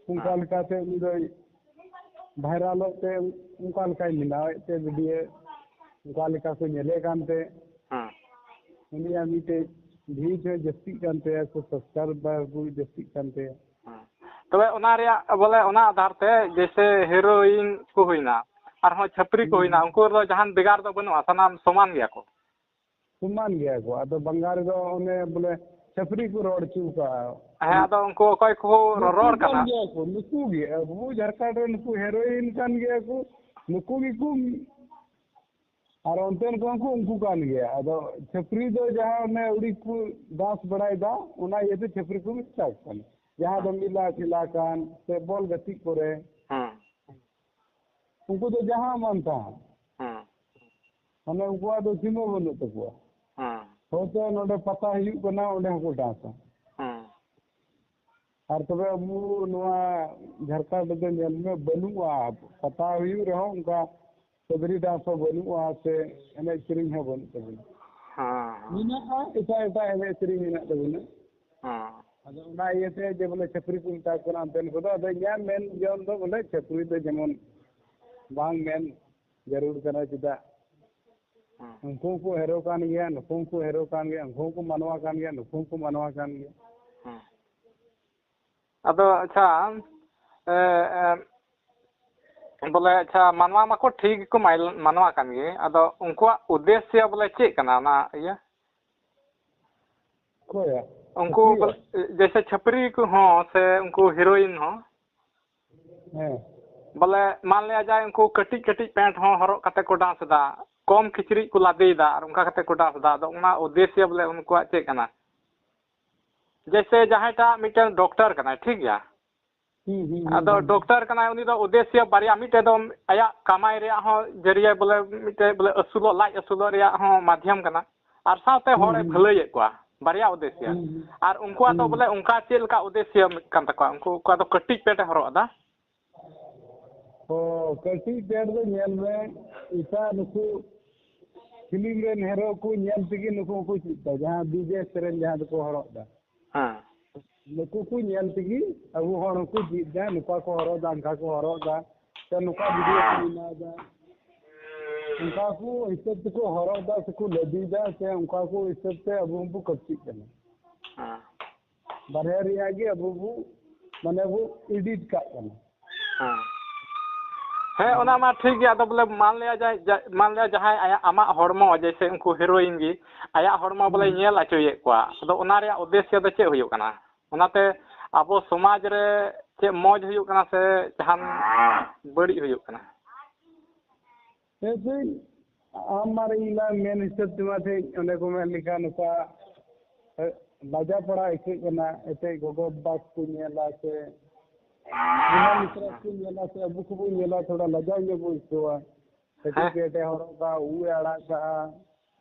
ᱚᱱᱠᱟ ᱦᱮᱸ᱾ ᱞᱮᱠᱟᱛᱮ ᱩᱱᱤ ᱫᱚᱭ ᱵᱷᱟᱭᱨᱟᱞᱚᱜ ᱛᱮ, ᱚᱱᱠᱟ ᱞᱮᱠᱟᱭ ᱵᱮᱱᱟᱣᱮᱫ ᱛᱮ ᱵᱷᱤᱰᱤᱭᱳ, ᱚᱱᱠᱟ ᱞᱮᱠᱟ ᱠᱚ ᱧᱮᱞᱮ ᱠᱟᱱᱛᱮ ᱦᱮᱸ᱾ ᱩᱱᱤᱭᱟᱜ ᱢᱤᱫᱴᱮᱡ ᱵᱷᱤᱭᱩᱡᱽ ᱦᱚᱸ ᱡᱟᱹᱥᱛᱤᱜ ᱠᱟᱱ ᱛᱟᱭᱟ ᱥᱮ ᱥᱟᱵᱥᱠᱨᱟᱭᱵᱟᱨ ᱠᱚ ᱡᱟᱹᱥᱛᱤᱜ ᱠᱟᱱ ᱛᱟᱭᱟ᱾ ᱦᱮᱸ᱾ ᱛᱚᱵᱮ ᱚᱱᱟ ᱨᱮᱭᱟᱜ ᱵᱚᱞᱮ ᱚᱱᱟ ᱟᱫᱷᱟᱨ ᱛᱮ ᱡᱮᱭᱥᱮ ᱦᱤᱨᱳᱭᱤᱱ ᱠᱚ ᱦᱩᱭᱱᱟ, ᱟᱨᱦᱚᱸ ᱪᱷᱟᱹᱯᱨᱤ ᱠᱚ ᱦᱩᱸ᱾ ᱦᱩᱭᱱᱟ, ᱩᱱᱠᱩ ᱨᱮᱫᱚ ᱡᱟᱦᱟᱱ ᱵᱷᱮᱜᱟᱨ ᱫᱚ ᱵᱟᱹᱱᱩᱜᱼᱟ, ᱥᱟᱱᱟᱢ ᱥᱚᱢᱟᱱ ᱜᱮᱭᱟ ᱠᱚ᱾ ᱥᱚᱢᱟᱱ ᱜᱮᱭᱟ ᱠᱚ᱾ ᱟᱫᱚ ᱵᱟᱝᱜᱟᱞ ᱨᱮᱫᱚ ᱚᱱᱮ ᱵᱚᱞᱮ ᱪᱷᱟᱹᱯᱨᱤ ᱠᱚ ᱨᱚᱲ ᱦᱚᱪᱚ ᱠᱟᱜᱼᱟ᱾ ᱦᱮᱸ, ᱟᱫᱚ ᱩᱱᱠᱩ ᱚᱠᱚᱭ ᱠᱚ ᱱᱩᱠᱩ ᱨᱚᱨᱚᱲ ᱠᱟᱱ ᱠᱟᱱᱟ? ᱜᱮᱭᱟ ᱠᱚ, ᱱᱩᱠᱩ ᱜᱮ᱾ ᱟᱵᱚ ᱡᱷᱟᱲᱠᱷᱚᱸᱰ ᱨᱮ ᱱᱩᱠᱩ ᱦᱤᱨᱳᱭᱤᱱ ᱠᱟᱱ ᱜᱮᱭᱟ ᱠᱚ, ᱱᱩᱠᱩ ᱜᱮᱠᱚ ᱟᱨ ᱚᱱᱛᱮᱱ ᱠᱚᱦᱚᱸ ᱠᱚ ᱩᱱᱠᱩ ᱠᱟᱱ ᱜᱮᱭᱟ᱾ ᱟᱫᱚ ᱪᱷᱟᱹᱯᱨᱤ ᱫᱚ ᱡᱟᱦᱟᱸ ᱚᱱᱮ ᱟᱹᱣᱲᱤ ᱠᱚ ᱰᱟᱱᱥ ᱵᱟᱲᱟᱭᱮᱫᱟ, ᱚᱱᱟ ᱤᱭᱟᱹᱛᱮ ᱪᱷᱟᱹᱯᱨᱤ ᱠᱚ ᱢᱮᱛᱟ ᱠᱚ ᱠᱟᱱᱟ᱾ ᱡᱟᱦᱟᱸ ᱫᱚ ᱢᱮᱞᱟ ᱴᱷᱮᱞᱟ ᱠᱟᱱ ᱥᱮ ᱵᱚᱞ ᱜᱟᱛᱮᱜ ᱠᱚᱨᱮ, ᱦᱮᱸ᱾ ᱩᱱᱠᱩ ᱫᱚ ᱡᱟᱦᱟᱸ ᱢᱟᱱ ᱛᱟᱦᱟᱸ᱾ ᱦᱮᱸ᱾ ᱢᱟᱱᱮ ᱩᱱᱠᱩᱣᱟᱜ ᱫᱚ ᱥᱤᱢᱟᱹ ᱵᱟᱹᱱᱩᱜ ᱛᱟᱠᱚᱣᱟ᱾ ᱦᱮᱸ᱾ ᱦᱚᱭᱛᱳ ᱱᱚᱰᱮ ᱯᱟᱛᱟ ᱦᱩᱭᱩᱜ ᱠᱟᱱᱟ, ᱚᱸᱰᱮ ᱦᱚᱸᱠᱚ ᱰᱟᱱᱥᱟ᱾ ᱦᱮᱸ᱾ ᱟᱨ ᱛᱚᱵᱮ ᱟᱵᱚ ᱱᱚᱣᱟ ᱡᱷᱟᱲᱠᱷᱚᱸᱰ ᱨᱮᱫᱚ ᱧᱮᱞ ᱢᱮ, ᱵᱟᱹᱱᱩᱜᱼᱟ᱾ ᱯᱟᱛᱟ ᱦᱩᱭᱩᱜ ᱨᱮᱦᱚᱸ ᱚᱱᱠᱟ ᱥᱟᱹᱫᱽᱨᱤ ᱰᱟᱱᱥ ᱦᱚᱸ ᱵᱟᱹᱱᱩᱜᱼᱟ, ᱥᱮ ᱮᱱᱮᱡ ᱥᱮᱨᱮᱧ ᱦᱚᱸ ᱵᱟᱹᱱᱩᱜ ᱛᱟᱵᱚᱱᱟ᱾ ᱦᱮᱸ, ᱦᱮᱸ᱾ ᱢᱮᱱᱟᱜᱼᱟ, ᱮᱴᱟᱜ ᱮᱴᱟᱜ ᱮᱱᱮᱡ ᱥᱮᱨᱮᱧ ᱢᱮᱱᱟᱜ ᱛᱟᱵᱚᱱᱟ᱾ ᱦᱮᱸ᱾ ᱟᱫᱚ ᱚᱱᱟ ᱤᱭᱟᱹᱛᱮ ᱡᱮ ᱵᱚᱞᱮ ᱪᱷᱟᱹᱯᱨᱤ ᱠᱚ ᱢᱮᱛᱟ ᱠᱚ ᱠᱟᱱᱟ ᱚᱱᱛᱮᱱ ᱠᱚᱫᱚ, ᱟᱫᱚ ᱤᱧᱟᱹᱜ ᱢᱮᱱ ᱡᱚᱝ ᱫᱚ ᱵᱚᱞᱮ ᱪᱷᱟᱹᱯᱨᱤ ᱫᱚ ᱡᱮᱢᱚᱱ ᱵᱟᱝ ᱢᱮᱱ ᱡᱟᱹᱨᱩᱲ ᱠᱟᱱᱟ, ᱪᱮᱫᱟᱜ ᱦᱮᱸ᱾ ᱩᱱᱠᱩ ᱦᱚᱸᱠᱚ ᱦᱮᱨᱳ ᱠᱟᱱ ᱜᱮᱭᱟ, ᱱᱩᱠᱩ ᱦᱚᱸᱠᱚ ᱦᱮᱨᱳ ᱠᱟᱱ ᱜᱮᱭᱟ, ᱩᱱᱠᱩ ᱦᱚᱸᱠᱚ ᱢᱟᱱᱣᱟ ᱠᱟᱱ ᱜᱮᱭᱟ, ᱱᱩᱠᱩ ᱦᱚᱸᱠᱚ ᱢᱟᱱᱣᱟ ᱠᱟᱱ ᱜᱮᱭᱟ᱾ ᱦᱮᱸ᱾ ᱟᱫᱚ ᱟᱪᱪᱷᱟ, ᱮ, ᱮ, ᱵᱚᱞᱮ ᱟᱪᱪᱷᱟ, ᱢᱟᱱᱣᱟ ᱢᱟᱠᱚ ᱴᱷᱤᱠ ᱜᱮᱠᱚ ᱢᱟᱭ-, ᱢᱟᱱᱣᱟ ᱠᱟᱱ ᱜᱮ, ᱟᱫᱚ ᱩᱱᱠᱩᱣᱟᱜ ᱩᱫᱽᱫᱮᱥᱥᱚ ᱵᱚᱞᱮ ᱪᱮᱫ ᱠᱟᱱᱟ ᱚᱱᱟ ᱤᱭᱟᱹ? ᱚᱠᱚᱭᱟᱜ? ᱩᱱᱠᱩ ᱪᱷᱟᱹᱯᱨᱤᱭᱟᱜ? ᱵᱚᱞᱮ, ᱡᱮᱭᱥᱮ ᱪᱷᱟᱹᱯᱨᱤ ᱠᱚ ᱦᱚᱸ ᱥᱮ ᱩᱱᱠᱩ ᱦᱤᱨᱳᱭᱤᱱ ᱦᱚᱸ, ᱦᱮᱸ᱾ ᱵᱚᱞᱮ ᱢᱟᱱ ᱞᱤᱭᱟ ᱡᱟᱭ ᱩᱱᱠᱩ ᱠᱟᱹᱴᱤᱡ ᱠᱟᱹᱴᱤᱡ ᱯᱮᱱᱴ ᱦᱚᱸ ᱦᱚᱨᱚᱜ ᱠᱟᱛᱮ ᱠᱚ ᱰᱟᱱᱥ ᱮᱫᱟ, ᱠᱚᱢ ᱠᱤᱪᱨᱤᱡ ᱠᱚ ᱞᱟᱫᱮᱭᱮᱫᱟ ᱟᱨ ᱚᱱᱠᱟ ᱠᱟᱛᱮ ᱠᱚ ᱰᱟᱱᱥ ᱮᱫᱟ᱾ ᱟᱫᱚ ᱚᱱᱟ ᱩᱫᱽᱫᱮᱥᱥᱚ ᱵᱚᱞᱮ ᱩᱱᱠᱩᱣᱟᱜ ᱪᱮᱫ ᱠᱟᱱᱟ? ᱡᱮᱭᱥᱮ ᱡᱟᱦᱟᱸᱭᱴᱟᱜ ᱢᱤᱫᱴᱮᱱ ᱰᱚᱠᱴᱚᱨ ᱠᱟᱱᱟᱭ, ᱴᱷᱤᱠ ᱜᱮᱭᱟ? ᱦᱩᱸ, ᱦᱩᱸ, ᱦᱩᱸ, ᱟᱫᱚ ᱦᱩᱸ᱾ ᱰᱚᱠᱴᱚᱨ ᱠᱟᱱᱟᱭ, ᱩᱱᱤ ᱫᱚ ᱩᱫᱽᱫᱮᱥᱥᱚ ᱵᱟᱨᱭᱟ, ᱢᱤᱫᱴᱮᱡ ᱫᱚ ᱟᱭᱟᱜ ᱠᱟᱢᱟᱭ ᱨᱮᱭᱟᱜ ᱦᱚᱸ ᱡᱟᱹᱨᱤᱭᱟ, ᱵᱚᱞᱮ ᱢᱤᱫᱴᱮᱡ ᱵᱚᱞᱮ ᱟᱹᱥᱩᱞᱚᱜ, ᱞᱟᱡ ᱟᱹᱥᱩᱞᱚᱜ ᱨᱮᱭᱟᱜ ᱦᱚᱸ ᱢᱟᱫᱷᱭᱚᱢ ᱠᱟᱱᱟ, ᱟᱨ ᱥᱟᱶᱛᱮ ᱦᱩᱸ, ᱦᱚᱲᱮ ᱦᱩᱸ᱾ ᱵᱷᱟᱹᱞᱟᱹᱭᱮᱫ ᱠᱚᱣᱟ, ᱵᱟᱨᱭᱟ ᱩᱫᱽᱫᱮᱥᱥᱚ᱾ ᱦᱩᱸ, ᱦᱩᱸ᱾ ᱟᱨ ᱩᱱᱠᱩᱣᱟᱜ ᱫᱚ ᱦᱩᱸ᱾ ᱵᱚᱞᱮ ᱚᱱᱠᱟ ᱪᱮᱫ ᱞᱮᱠᱟ ᱩᱫᱽᱫᱮᱥᱥᱚ ᱠᱟᱱ ᱛᱟᱠᱚᱣᱟ? ᱩᱱᱠᱩ ᱠᱚᱣᱟᱜ ᱫᱚ ᱠᱟᱹᱴᱤᱡ ᱯᱮᱱᱴ ᱮ ᱦᱚᱨᱚᱜ ᱮᱫᱟ᱾ ᱚ, ᱠᱟᱹᱴᱤᱡ ᱯᱮᱱᱴ ᱫᱚ ᱧᱮᱞ ᱢᱮ, ᱮᱴᱟᱜ ᱱᱩᱠᱩ ᱯᱷᱤᱞᱢ ᱨᱮᱱ ᱦᱮᱨᱳ ᱠᱚ ᱧᱮᱞ ᱛᱮᱜᱮ ᱱᱩᱠᱩ ᱦᱚᱸᱠᱚ ᱪᱮᱫ ᱮᱫᱟ, ᱡᱟᱦᱟᱸ ᱰᱤᱡᱮ ᱥᱮᱨᱮᱧ ᱡᱟᱦᱟᱸ ᱫᱚᱠᱚ ᱦᱚᱨᱚᱜ ᱮᱫᱟ᱾ ᱦᱮᱸ᱾ ᱱᱩᱠᱩ ᱠᱚ ᱧᱮᱞ ᱛᱮᱜᱮ ᱟᱵᱚ ᱦᱚᱲ ᱦᱚᱸᱠᱚ ᱪᱮᱫ ᱮᱫᱟ, ᱱᱚᱝᱠᱟ ᱠᱚ ᱦᱚᱨᱚᱜ ᱮᱫᱟ, ᱚᱱᱠᱟ ᱠᱚ ᱦᱚᱨᱚᱜ ᱮᱫᱟ, ᱥᱮ ᱱᱚᱝᱠᱟ ᱵᱷᱤᱰᱤᱭᱳ ᱠᱚ ᱵᱮᱱᱟᱣ ᱮᱫᱟ᱾ ᱚᱱᱠᱟ ᱠᱚ ᱦᱤᱥᱟᱹᱵ ᱛᱮᱠᱚ ᱦᱚᱨᱚᱜ ᱮᱫᱟ, ᱥᱮᱠᱚ ᱞᱟᱫᱮᱭᱮᱫᱟ, ᱥᱮ ᱚᱱᱠᱟ ᱠᱚ ᱦᱤᱥᱟᱹᱵ ᱛᱮ ᱟᱵᱚ ᱦᱚᱸᱵᱚ ᱠᱟᱹᱯᱪᱤᱜ ᱠᱟᱱᱟ᱾ ᱦᱮᱸ᱾ ᱵᱟᱨᱦᱮ ᱨᱮᱭᱟᱜ ᱜᱮ ᱟᱵᱚ ᱵᱚ, ᱢᱟᱱᱮ ᱵᱚ ᱮᱰᱤᱴ ᱠᱟᱜ ᱠᱟᱱᱟ᱾ ᱦᱮᱸ᱾ ᱦᱮᱸ, ᱚᱱᱟ ᱢᱟ ᱴᱷᱤᱠ ᱜᱮ᱾ ᱟᱫᱚ ᱵᱚᱞᱮ ᱢᱟᱱ ᱞᱤᱭᱟ ᱡᱟᱦᱟᱸᱭ, ᱡᱟ-, ᱢᱟᱱ ᱞᱤᱭᱟ ᱡᱟᱦᱟᱸᱭ ᱟᱭᱟᱜ, ᱟᱢᱟᱜ ᱦᱚᱲᱢᱚ, ᱡᱮᱭᱥᱮ ᱩᱱᱠᱩ ᱦᱤᱨᱳᱭᱤᱱ ᱜᱮ ᱟᱭᱟᱜ ᱦᱚᱲᱢᱚ ᱵᱚᱞᱮ ᱦᱩᱸ᱾ ᱧᱮᱞ ᱦᱚᱪᱚᱭᱮᱫ ᱠᱚᱣᱟ, ᱟᱫᱚ ᱚᱱᱟ ᱨᱮᱭᱟᱜ ᱩᱫᱽᱫᱮᱥᱥᱚ ᱫᱚ ᱪᱮᱫ ᱦᱩᱭᱩᱜ ᱠᱟᱱᱟ? ᱚᱱᱟᱛᱮ ᱟᱵᱚ ᱥᱚᱢᱟᱡᱽ ᱨᱮ ᱪᱮᱫ ᱢᱚᱡᱽ ᱦᱩᱭᱩᱜ ᱠᱟᱱᱟ ᱥᱮ ᱡᱟᱦᱟᱱ ᱵᱟᱹᱲᱤᱡ ᱦᱩᱭᱩᱜ ᱠᱟᱱᱟ? ᱦᱮᱸ, ᱥᱮ ᱟᱢ ᱟᱨ ᱤᱧ ᱞᱟᱝ ᱢᱮᱱ ᱦᱤᱥᱟᱹᱵ ᱛᱮᱢᱟ ᱛᱮᱦᱮᱧ ᱚᱸᱰᱮ ᱠᱚ ᱢᱮᱱ ᱞᱮᱠᱟ ᱱᱚᱝᱠᱟ, ᱮ, ᱞᱟᱡᱟ ᱯᱟᱲᱟ ᱟᱹᱭᱠᱟᱹᱜ ᱠᱟᱱᱟ, ᱮᱱᱛᱮᱫ ᱜᱚᱜᱚ ᱵᱟᱵᱟ ᱠᱚ ᱧᱮᱞᱟ ᱥᱮ ᱵᱚᱭᱦᱟ ᱢᱤᱥᱨᱟ ᱠᱚ ᱧᱮᱞᱟ ᱥᱮ ᱟᱵᱚ ᱠᱚᱵᱚᱱ ᱧᱮᱞᱟ, ᱛᱷᱚᱲᱟ ᱞᱟᱡᱟᱣ ᱧᱚᱜ ᱵᱚ ᱟᱹᱭᱠᱟᱹᱣᱟ᱾ ᱠᱟᱹᱴᱤᱡ ᱦᱮᱸ᱾ ᱯᱮᱱᱴ ᱮ ᱦᱚᱨᱚᱜ ᱠᱟᱜᱼᱟ, ᱩᱵ ᱮ ᱟᱲᱟᱜ ᱠᱟᱜᱼᱟ,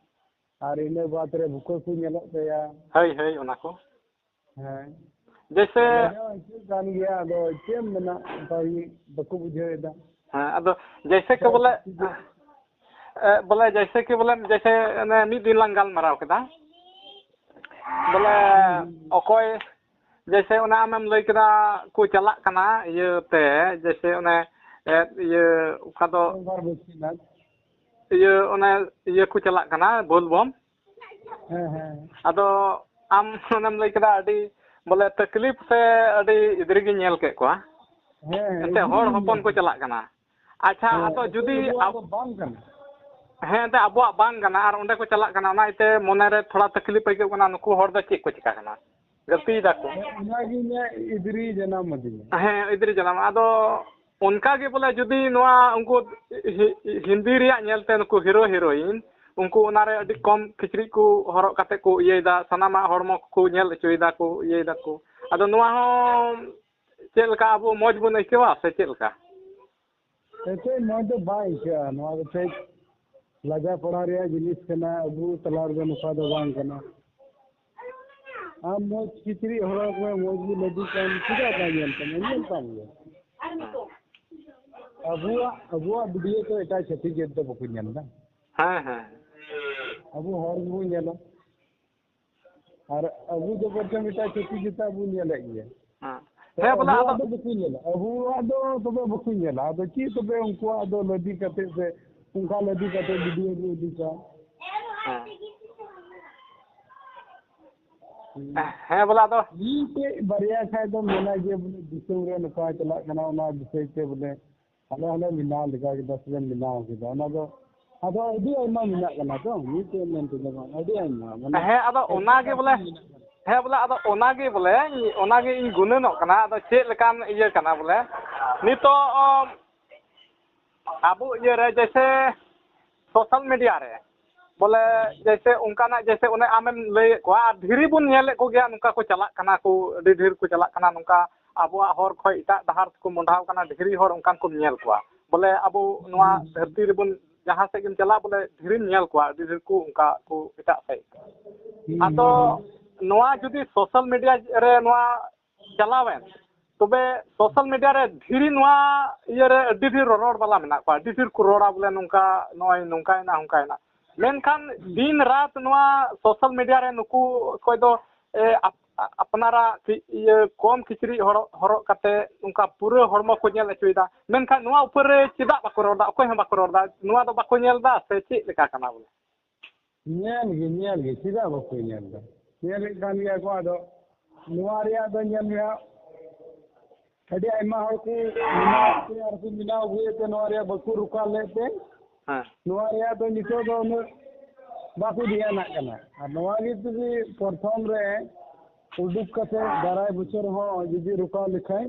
ᱟᱨ ᱤᱱᱟᱹ ᱵᱟᱫᱽ ᱨᱮ ᱵᱷᱩᱠᱟᱹ ᱠᱚ ᱧᱮᱞᱚᱜ ᱛᱟᱭᱟ᱾ ᱦᱳᱭ, ᱦᱳᱭ, ᱚᱱᱟ ᱠᱚ᱾ ᱦᱮᱸ᱾ ᱡᱮᱭᱥᱮ ᱞᱟᱡᱟᱣ ᱟᱹᱭᱠᱟᱹᱜ ᱠᱟᱱ ᱜᱮᱭᱟ, ᱟᱫᱚ ᱪᱮᱫ ᱮᱢ ᱢᱮᱱᱟ, ᱚᱱᱠᱟ ᱜᱮ ᱵᱟᱠᱚ ᱵᱩᱡᱷᱟᱹᱣ ᱮᱫᱟ᱾ ᱦᱮᱸ, ᱟᱫᱚ ᱡᱮᱭᱥᱮ ᱠᱤ ᱵᱚᱞᱮ, ᱮ, ᱵᱚᱞᱮ ᱡᱮᱭᱥᱮ ᱠᱤ ᱵᱚᱞᱮ, ᱡᱮᱭᱥᱮ ᱚᱱᱮ ᱢᱤᱫ ᱫᱤᱱ ᱞᱟᱝ ᱜᱟᱞᱢᱟᱨᱟᱣ ᱠᱮᱫᱟ, ᱵᱚᱞᱮ ᱦᱩᱸ, ᱦᱩᱸ᱾ ᱚᱠᱚᱭ, ᱡᱮᱭᱥᱮ ᱚᱱᱮ ᱟᱢᱮᱢ ᱞᱟᱹᱭ ᱠᱮᱫᱟ ᱠᱚ ᱪᱟᱞᱟᱜ ᱠᱟᱱᱟ ᱤᱭᱟᱹ ᱛᱮ, ᱡᱮᱭᱥᱮ ᱚᱱᱮ, ᱮ, ᱤᱭᱟᱹ ᱚᱠᱟ ᱫᱚ ᱥᱚᱝᱜᱷᱚᱨ ᱵᱚᱫᱨᱤᱱᱟᱛᱷ᱾ ᱤᱭᱟᱹ ᱚᱱᱮ ᱤᱭᱟᱹ ᱠᱚ ᱪᱟᱞᱟᱜ ᱠᱟᱱᱟ ᱵᱳᱞᱵᱚᱢ᱾ ᱦᱮᱸ, ᱦᱮᱸ᱾ ᱟᱫᱚ ᱟᱢ ᱚᱱᱮᱢ ᱞᱟᱹᱭ ᱠᱮᱫᱟ ᱟᱹᱰᱤ ᱵᱚᱞᱮ ᱛᱟᱠᱞᱤᱯ ᱥᱮ ᱟᱹᱰᱤ ᱤᱫᱨᱤ ᱜᱮᱧ ᱧᱮᱞ ᱠᱮᱫ ᱠᱚᱣᱟ᱾ ᱦᱮᱸ, ᱦᱮᱸ, ᱮᱱᱛᱮ ᱤᱫᱨᱤ ᱦᱚᱲ ᱜᱮᱧ ᱦᱚᱯᱚᱱ ᱧᱮᱞ ᱠᱚ ᱠᱮᱫ ᱪᱟᱞᱟᱜ ᱠᱟᱱᱟ᱾ ᱟᱪᱪᱷᱟ, ᱦᱮᱸ, ᱟᱫᱚ ᱮᱱᱛᱮ ᱡᱩᱫᱤ ᱟᱵᱚᱣᱟᱜ ᱟᱵ-, ᱫᱚ ᱵᱟᱝ ᱠᱟᱱᱟ᱾ ᱦᱮᱸ, ᱮᱱᱛᱮ ᱟᱵᱚᱣᱟᱜ ᱵᱟᱝ ᱠᱟᱱᱟ ᱟᱨ ᱚᱸᱰᱮ ᱠᱚ ᱪᱟᱞᱟᱜ ᱠᱟᱱᱟ, ᱚᱱᱟ ᱤᱭᱟᱹᱛᱮ ᱢᱚᱱᱮ ᱨᱮ ᱛᱷᱚᱲᱟ ᱛᱟᱠᱞᱤᱯ ᱟᱹᱭᱠᱟᱹᱜ ᱠᱟᱱᱟ, ᱱᱩᱠᱩ ᱦᱚᱲ ᱫᱚ ᱪᱮᱫ ᱠᱚ ᱪᱤᱠᱟ ᱠᱟᱱᱟ, ᱜᱟᱹᱞᱛᱤᱭ ᱫᱟᱠᱚ᱾ ᱦᱮᱸ, ᱚᱱᱟᱜᱮ ᱤᱧᱟᱹᱜ ᱤᱫᱨᱤ ᱡᱟᱱᱟᱢ ᱟᱹᱫᱤᱧᱟ᱾ ᱦᱮᱸ, ᱤᱫᱨᱤ ᱡᱟᱱᱟᱢ᱾ ᱟᱫᱚ ᱚᱱᱠᱟ ᱜᱮ ᱵᱚᱞᱮ ᱡᱩᱫᱤ ᱱᱚᱣᱟ ᱩᱱᱠᱩ ᱦᱤ-, ᱦᱤᱱᱫᱤ ᱨᱮᱭᱟᱜ ᱧᱮᱞᱛᱮ ᱱᱩᱠᱩ ᱦᱤᱨᱳ ᱦᱤᱨᱳᱭᱤᱱ, ᱩᱱᱠᱩ ᱚᱱᱟᱨᱮ ᱟᱹᱰᱤ ᱠᱚᱢ ᱠᱤᱪᱨᱤᱡ ᱠᱚ ᱦᱚᱨᱚᱜ ᱠᱟᱛᱮ ᱠᱚ ᱤᱭᱟᱹᱭᱮᱫᱟ, ᱥᱟᱱᱟᱢᱟᱜ ᱦᱚᱲᱢᱚ ᱠᱚ ᱧᱮᱞ ᱦᱚᱪᱚᱭᱮᱫᱟ ᱠᱚ, ᱤᱭᱟᱹᱭᱮᱫᱟ ᱠᱚ᱾ ᱟᱫᱚ ᱱᱚᱣᱟ ᱦᱚᱸ ᱪᱮᱫ ᱞᱮᱠᱟ ᱟᱵᱚ ᱢᱚᱡᱽ ᱵᱚᱱ ᱟᱹᱭᱠᱟᱹᱣᱟ ᱥᱮ ᱪᱮᱫ ᱞᱮᱠᱟ? ᱮᱱᱛᱮᱫ ᱢᱚᱡᱽ ᱫᱚ ᱵᱟᱭ ᱟᱹᱭᱠᱟᱹᱜᱼᱟ᱾ ᱱᱚᱣᱟ ᱫᱚ ᱠᱟᱹᱡ ᱞᱟᱡᱟ ᱯᱟᱲᱟ ᱨᱮᱭᱟᱜ ᱡᱤᱱᱤᱥ ᱠᱟᱱᱟ, ᱟᱵᱚ ᱛᱟᱞᱟ ᱨᱮᱫᱚ ᱱᱚᱝᱠᱟ ᱫᱚ ᱵᱟᱝ ᱠᱟᱱᱟ᱾ ᱟᱢ ᱢᱚᱡᱽ ᱠᱤᱪᱨᱤᱡ ᱦᱚᱨᱚᱜ ᱢᱮ, ᱢᱚᱡᱽ ᱜᱮ ᱞᱟᱫᱮ ᱠᱟᱢ, ᱪᱮᱫᱟᱜ ᱵᱟᱭ ᱧᱮᱞ ᱛᱟᱢᱟ? ᱧᱮᱞ ᱛᱟᱢ ᱜᱮᱭᱟ᱾ ᱟᱵᱚᱣᱟᱜ, ᱟᱵᱚᱣᱟᱜ ᱵᱷᱤᱰᱤᱭᱳ ᱛᱚ ᱮᱴᱟᱜ ᱪᱷᱟᱹᱛᱤᱠ ᱡᱟᱹᱛ ᱫᱚ ᱵᱟᱠᱚ ᱧᱮᱞ ᱮᱫᱟ᱾ ᱦᱮᱸ, ᱦᱮᱸ᱾ ᱟᱵᱚ ᱦᱚᱲ ᱜᱮᱵᱚᱱ ᱧᱮᱞᱟ᱾ ᱟᱨ ᱟᱵᱚ ᱫᱚ ᱵᱚᱨᱪᱚᱝ ᱮᱴᱟᱜ ᱪᱷᱟᱹᱛᱤᱠ ᱡᱟᱹᱛᱟᱜ ᱵᱚᱱ ᱧᱮᱞᱮᱫ ᱜᱮᱭᱟ᱾ ᱦᱮᱸ᱾ ᱛᱚ ᱦᱮᱸ, ᱵᱚᱞᱮ ᱟᱵᱚᱣᱟᱜ ᱟᱫᱚ ᱫᱚ ᱵᱟᱠᱚ ᱧᱮᱞᱟ, ᱟᱵᱚᱣᱟᱜ ᱫᱚ ᱛᱚᱵᱮ ᱵᱟᱠᱚ ᱧᱮᱞᱟ᱾ ᱟᱫᱚ ᱪᱮᱫ ᱛᱚᱵᱮ ᱩᱱᱠᱩᱣᱟᱜ ᱫᱚ ᱞᱟᱫᱮ ᱠᱟᱛᱮ ᱥᱮ ᱚᱱᱠᱟ ᱞᱟᱫᱮ ᱠᱟᱛᱮ ᱵᱷᱤᱰᱤᱭᱳ ᱠᱚ ᱩᱫᱩᱜᱟ? ᱦᱮᱸ᱾ ᱦᱮᱸ, ᱵᱚᱞᱮ ᱟᱫᱚ ᱢᱤᱫᱴᱮᱡ ᱵᱟᱨᱭᱟ ᱠᱷᱟᱡ ᱫᱚ ᱢᱮᱱᱟ ᱡᱮ ᱵᱚᱞᱮ ᱫᱤᱥᱚᱢ ᱨᱮ ᱱᱚᱝᱠᱟ ᱪᱟᱞᱟᱜ ᱠᱟᱱᱟ, ᱚᱱᱟ ᱵᱤᱥᱚᱭ ᱛᱮ ᱵᱚᱞᱮ ᱟᱞᱮ ᱦᱚᱸᱞᱮ ᱵᱮᱱᱟᱣ ᱞᱮᱠᱟ ᱠᱮᱫᱟ ᱥᱮᱞᱮ ᱵᱮᱱᱟᱣ ᱠᱮᱫᱟ᱾ ᱚᱱᱟ ᱫᱚ ᱟᱫᱚ ᱟᱹᱰᱤ ᱟᱭᱢᱟ ᱢᱮᱱᱟᱜ ᱠᱟᱱᱟ ᱛᱚ, ᱢᱤᱫᱴᱮᱡ ᱢᱮᱱ ᱛᱮᱫᱚ ᱵᱟᱝ, ᱟᱹᱰᱤ ᱟᱭᱢᱟ, ᱢᱟᱱᱮ, ᱦᱮᱸ, ᱟᱫᱚ ᱚᱱᱟ ᱜᱮ ᱵᱚᱞᱮ, ᱦᱮᱸ, ᱵᱚᱞᱮ, ᱟᱫᱚ ᱚᱱᱟ ᱜᱮ ᱵᱚᱞᱮ, ᱚᱱᱟ ᱜᱮ ᱤᱧ ᱜᱩᱱᱟᱹᱱᱚᱜ ᱠᱟᱱᱟ᱾ ᱟᱫᱚ ᱪᱮᱫ ᱞᱮᱠᱟᱱ ᱤᱭᱟᱹ ᱠᱟᱱᱟ ᱵᱚᱞᱮ, ᱱᱤᱛᱚᱜ, ᱚ, ᱟᱵᱚ ᱤᱭᱟᱹ ᱨᱮ ᱡᱮᱭᱥᱮ ᱥᱳᱥᱟᱞ ᱢᱤᱰᱤᱭᱟ ᱨᱮ ᱵᱚᱞᱮ ᱡᱮᱭᱥᱮ ᱚᱱᱠᱟᱱᱟᱜ ᱡᱮᱭᱥᱮ ᱚᱱᱮ ᱟᱢᱮᱢ ᱞᱟᱹᱭᱮᱫ ᱠᱚᱣᱟ, ᱟᱨ ᱫᱷᱤᱨᱤ ᱵᱚᱱ ᱧᱮᱞᱮᱫ ᱠᱚᱜᱮᱭᱟ, ᱱᱚᱝᱠᱟ ᱠᱚ ᱪᱟᱞᱟᱜ ᱠᱟᱱᱟ ᱠᱚ, ᱟᱹᱰᱤ ᱰᱷᱮᱨ ᱠᱚ ᱪᱟᱞᱟᱜ ᱠᱟᱱᱟ ᱱᱚᱝᱠᱟ ᱟᱵᱚᱣᱟᱜ ᱦᱚᱨ ᱠᱷᱚᱱ ᱮᱴᱟᱜ ᱰᱟᱦᱟᱨ ᱛᱮᱠᱚ ᱢᱚᱰᱷᱟᱣ ᱠᱟᱱᱟ, ᱰᱷᱮᱨ ᱦᱚᱲ ᱚᱱᱠᱟᱱ ᱠᱚᱢ ᱧᱮᱞ ᱠᱚᱣᱟ᱾ ᱵᱚᱞᱮ ᱟᱵᱚ ᱱᱚᱣᱟ ᱫᱷᱟᱹᱨᱛᱤ ᱨᱮᱵᱚᱱ ᱡᱟᱦᱟᱸ ᱥᱮᱫ ᱜᱮᱢ ᱪᱟᱞᱟᱜ, ᱵᱚᱞᱮ ᱰᱷᱮᱨᱮᱢ ᱧᱮᱞ ᱠᱚᱣᱟ, ᱟᱹᱰᱤ ᱰᱷᱮᱨ ᱠᱚ ᱚᱱᱠᱟ ᱠᱚ ᱮᱴᱟᱜ ᱥᱮᱫ᱾ ᱟᱫᱚ ᱱᱚᱣᱟ ᱡᱩᱫᱤ ᱥᱳᱥᱟᱞ ᱢᱤᱰᱤᱭᱟ ᱨᱮ ᱱᱚᱣᱟ ᱪᱟᱞᱟᱣᱮᱱ, ᱛᱚᱵᱮ ᱥᱳᱥᱟᱞ ᱢᱤᱰᱤᱭᱟ ᱨᱮ ᱰᱷᱮᱨ ᱱᱚᱣᱟ ᱤᱭᱟᱹ ᱨᱮ ᱟᱹᱰᱤ ᱰᱷᱮᱨ ᱨᱚᱨᱚᱲ ᱵᱟᱞᱟ ᱢᱮᱱᱟᱜ ᱠᱚᱣᱟ, ᱟᱹᱰᱤ ᱰᱷᱮᱨ ᱠᱚ ᱨᱚᱲᱟ ᱵᱚᱞᱮ ᱱᱚᱝᱠᱟ, ᱱᱚᱜᱼᱚᱭ ᱱᱚᱝᱠᱟᱭᱮᱱᱟ, ᱚᱱᱠᱟᱭᱮᱱᱟ᱾ ᱢᱮᱱᱠᱷᱟᱱ ᱫᱤᱱ ᱨᱟᱛ ᱱᱚᱣᱟ ᱥᱳᱥᱟᱞ ᱢᱤᱰᱤᱭᱟ ᱨᱮ ᱱᱩᱠᱩ ᱚᱠᱚᱭ ᱫᱚ ᱮ, ᱟᱯ- ᱟᱯᱱᱟᱨᱟᱜ ᱠᱤ- ᱤᱭᱟᱹ ᱠᱚᱢ ᱠᱤᱪᱨᱤᱡ ᱦᱚᱨᱚᱜ ᱦᱚᱨᱚᱜ ᱠᱟᱛᱮ ᱱᱚᱝᱠᱟ ᱯᱩᱨᱟᱹ ᱦᱚᱲᱢᱚ ᱠᱚ ᱧᱮᱞ ᱦᱚᱪᱚᱭᱮᱫᱟ, ᱢᱮᱱᱠᱷᱟᱱ ᱱᱚᱣᱟ ᱩᱯᱟᱹᱨ ᱨᱮ ᱪᱮᱫᱟᱜ ᱵᱟᱠᱚ ᱨᱚᱲ ᱮᱫᱟ? ᱚᱠᱚᱭ ᱦᱚᱸ ᱵᱟᱠᱚ ᱨᱚᱲ ᱮᱫᱟ᱾ ᱱᱚᱣᱟ ᱫᱚ ᱵᱟᱠᱚ ᱧᱮᱞ ᱮᱫᱟ ᱥᱮ ᱪᱮᱫ ᱞᱮᱠᱟ ᱠᱟᱱᱟ ᱵᱚᱞᱮ? ᱧᱮᱞ ᱜᱮ, ᱧᱮᱞ ᱜᱮ, ᱪᱮᱫᱟᱜ ᱵᱟᱠᱚ ᱧᱮᱞ ᱮᱫᱟ? ᱧᱮᱞᱮᱫ ᱠᱟᱱ ᱜᱮᱭᱟ ᱠᱚ᱾ ᱟᱫᱚ ᱱᱚᱣᱟ ᱨᱮᱭᱟᱜ ᱫᱚ ᱧᱮᱞ ᱢᱮ ᱦᱟᱸᱜ, ᱟᱹᱰᱤ ᱟᱭᱢᱟ ᱦᱚᱲ ᱠᱚ ᱵᱮᱱᱟᱣ ᱛᱮ ᱟᱨ ᱠᱚ ᱵᱮᱱᱟᱣ ᱟᱹᱜᱩᱭᱮᱫ ᱛᱮ ᱱᱚᱣᱟ ᱨᱮᱭᱟᱜ ᱵᱟᱠᱚ ᱨᱚᱠᱟ ᱞᱮᱫ ᱛᱮ ᱦᱮᱸ᱾ ᱱᱚᱣᱟ ᱨᱮᱭᱟᱜ ᱫᱚ ᱱᱤᱛᱚᱜ ᱫᱚ ᱩᱱᱟᱹᱜ ᱵᱟᱠᱚ ᱫᱷᱮᱭᱟᱱᱟᱜ ᱠᱟᱱᱟ᱾ ᱟᱨ ᱱᱚᱣᱟ ᱜᱮ ᱡᱩᱫᱤ ᱯᱨᱚᱛᱷᱚᱢ ᱨᱮ ᱩᱰᱩᱠ ᱠᱟᱛᱮ ᱫᱟᱨᱟᱭ ᱵᱚᱪᱷᱚᱨ ᱦᱚᱸ ᱡᱩᱫᱤ ᱨᱚᱠᱟᱣ ᱞᱮᱠᱷᱟᱱ,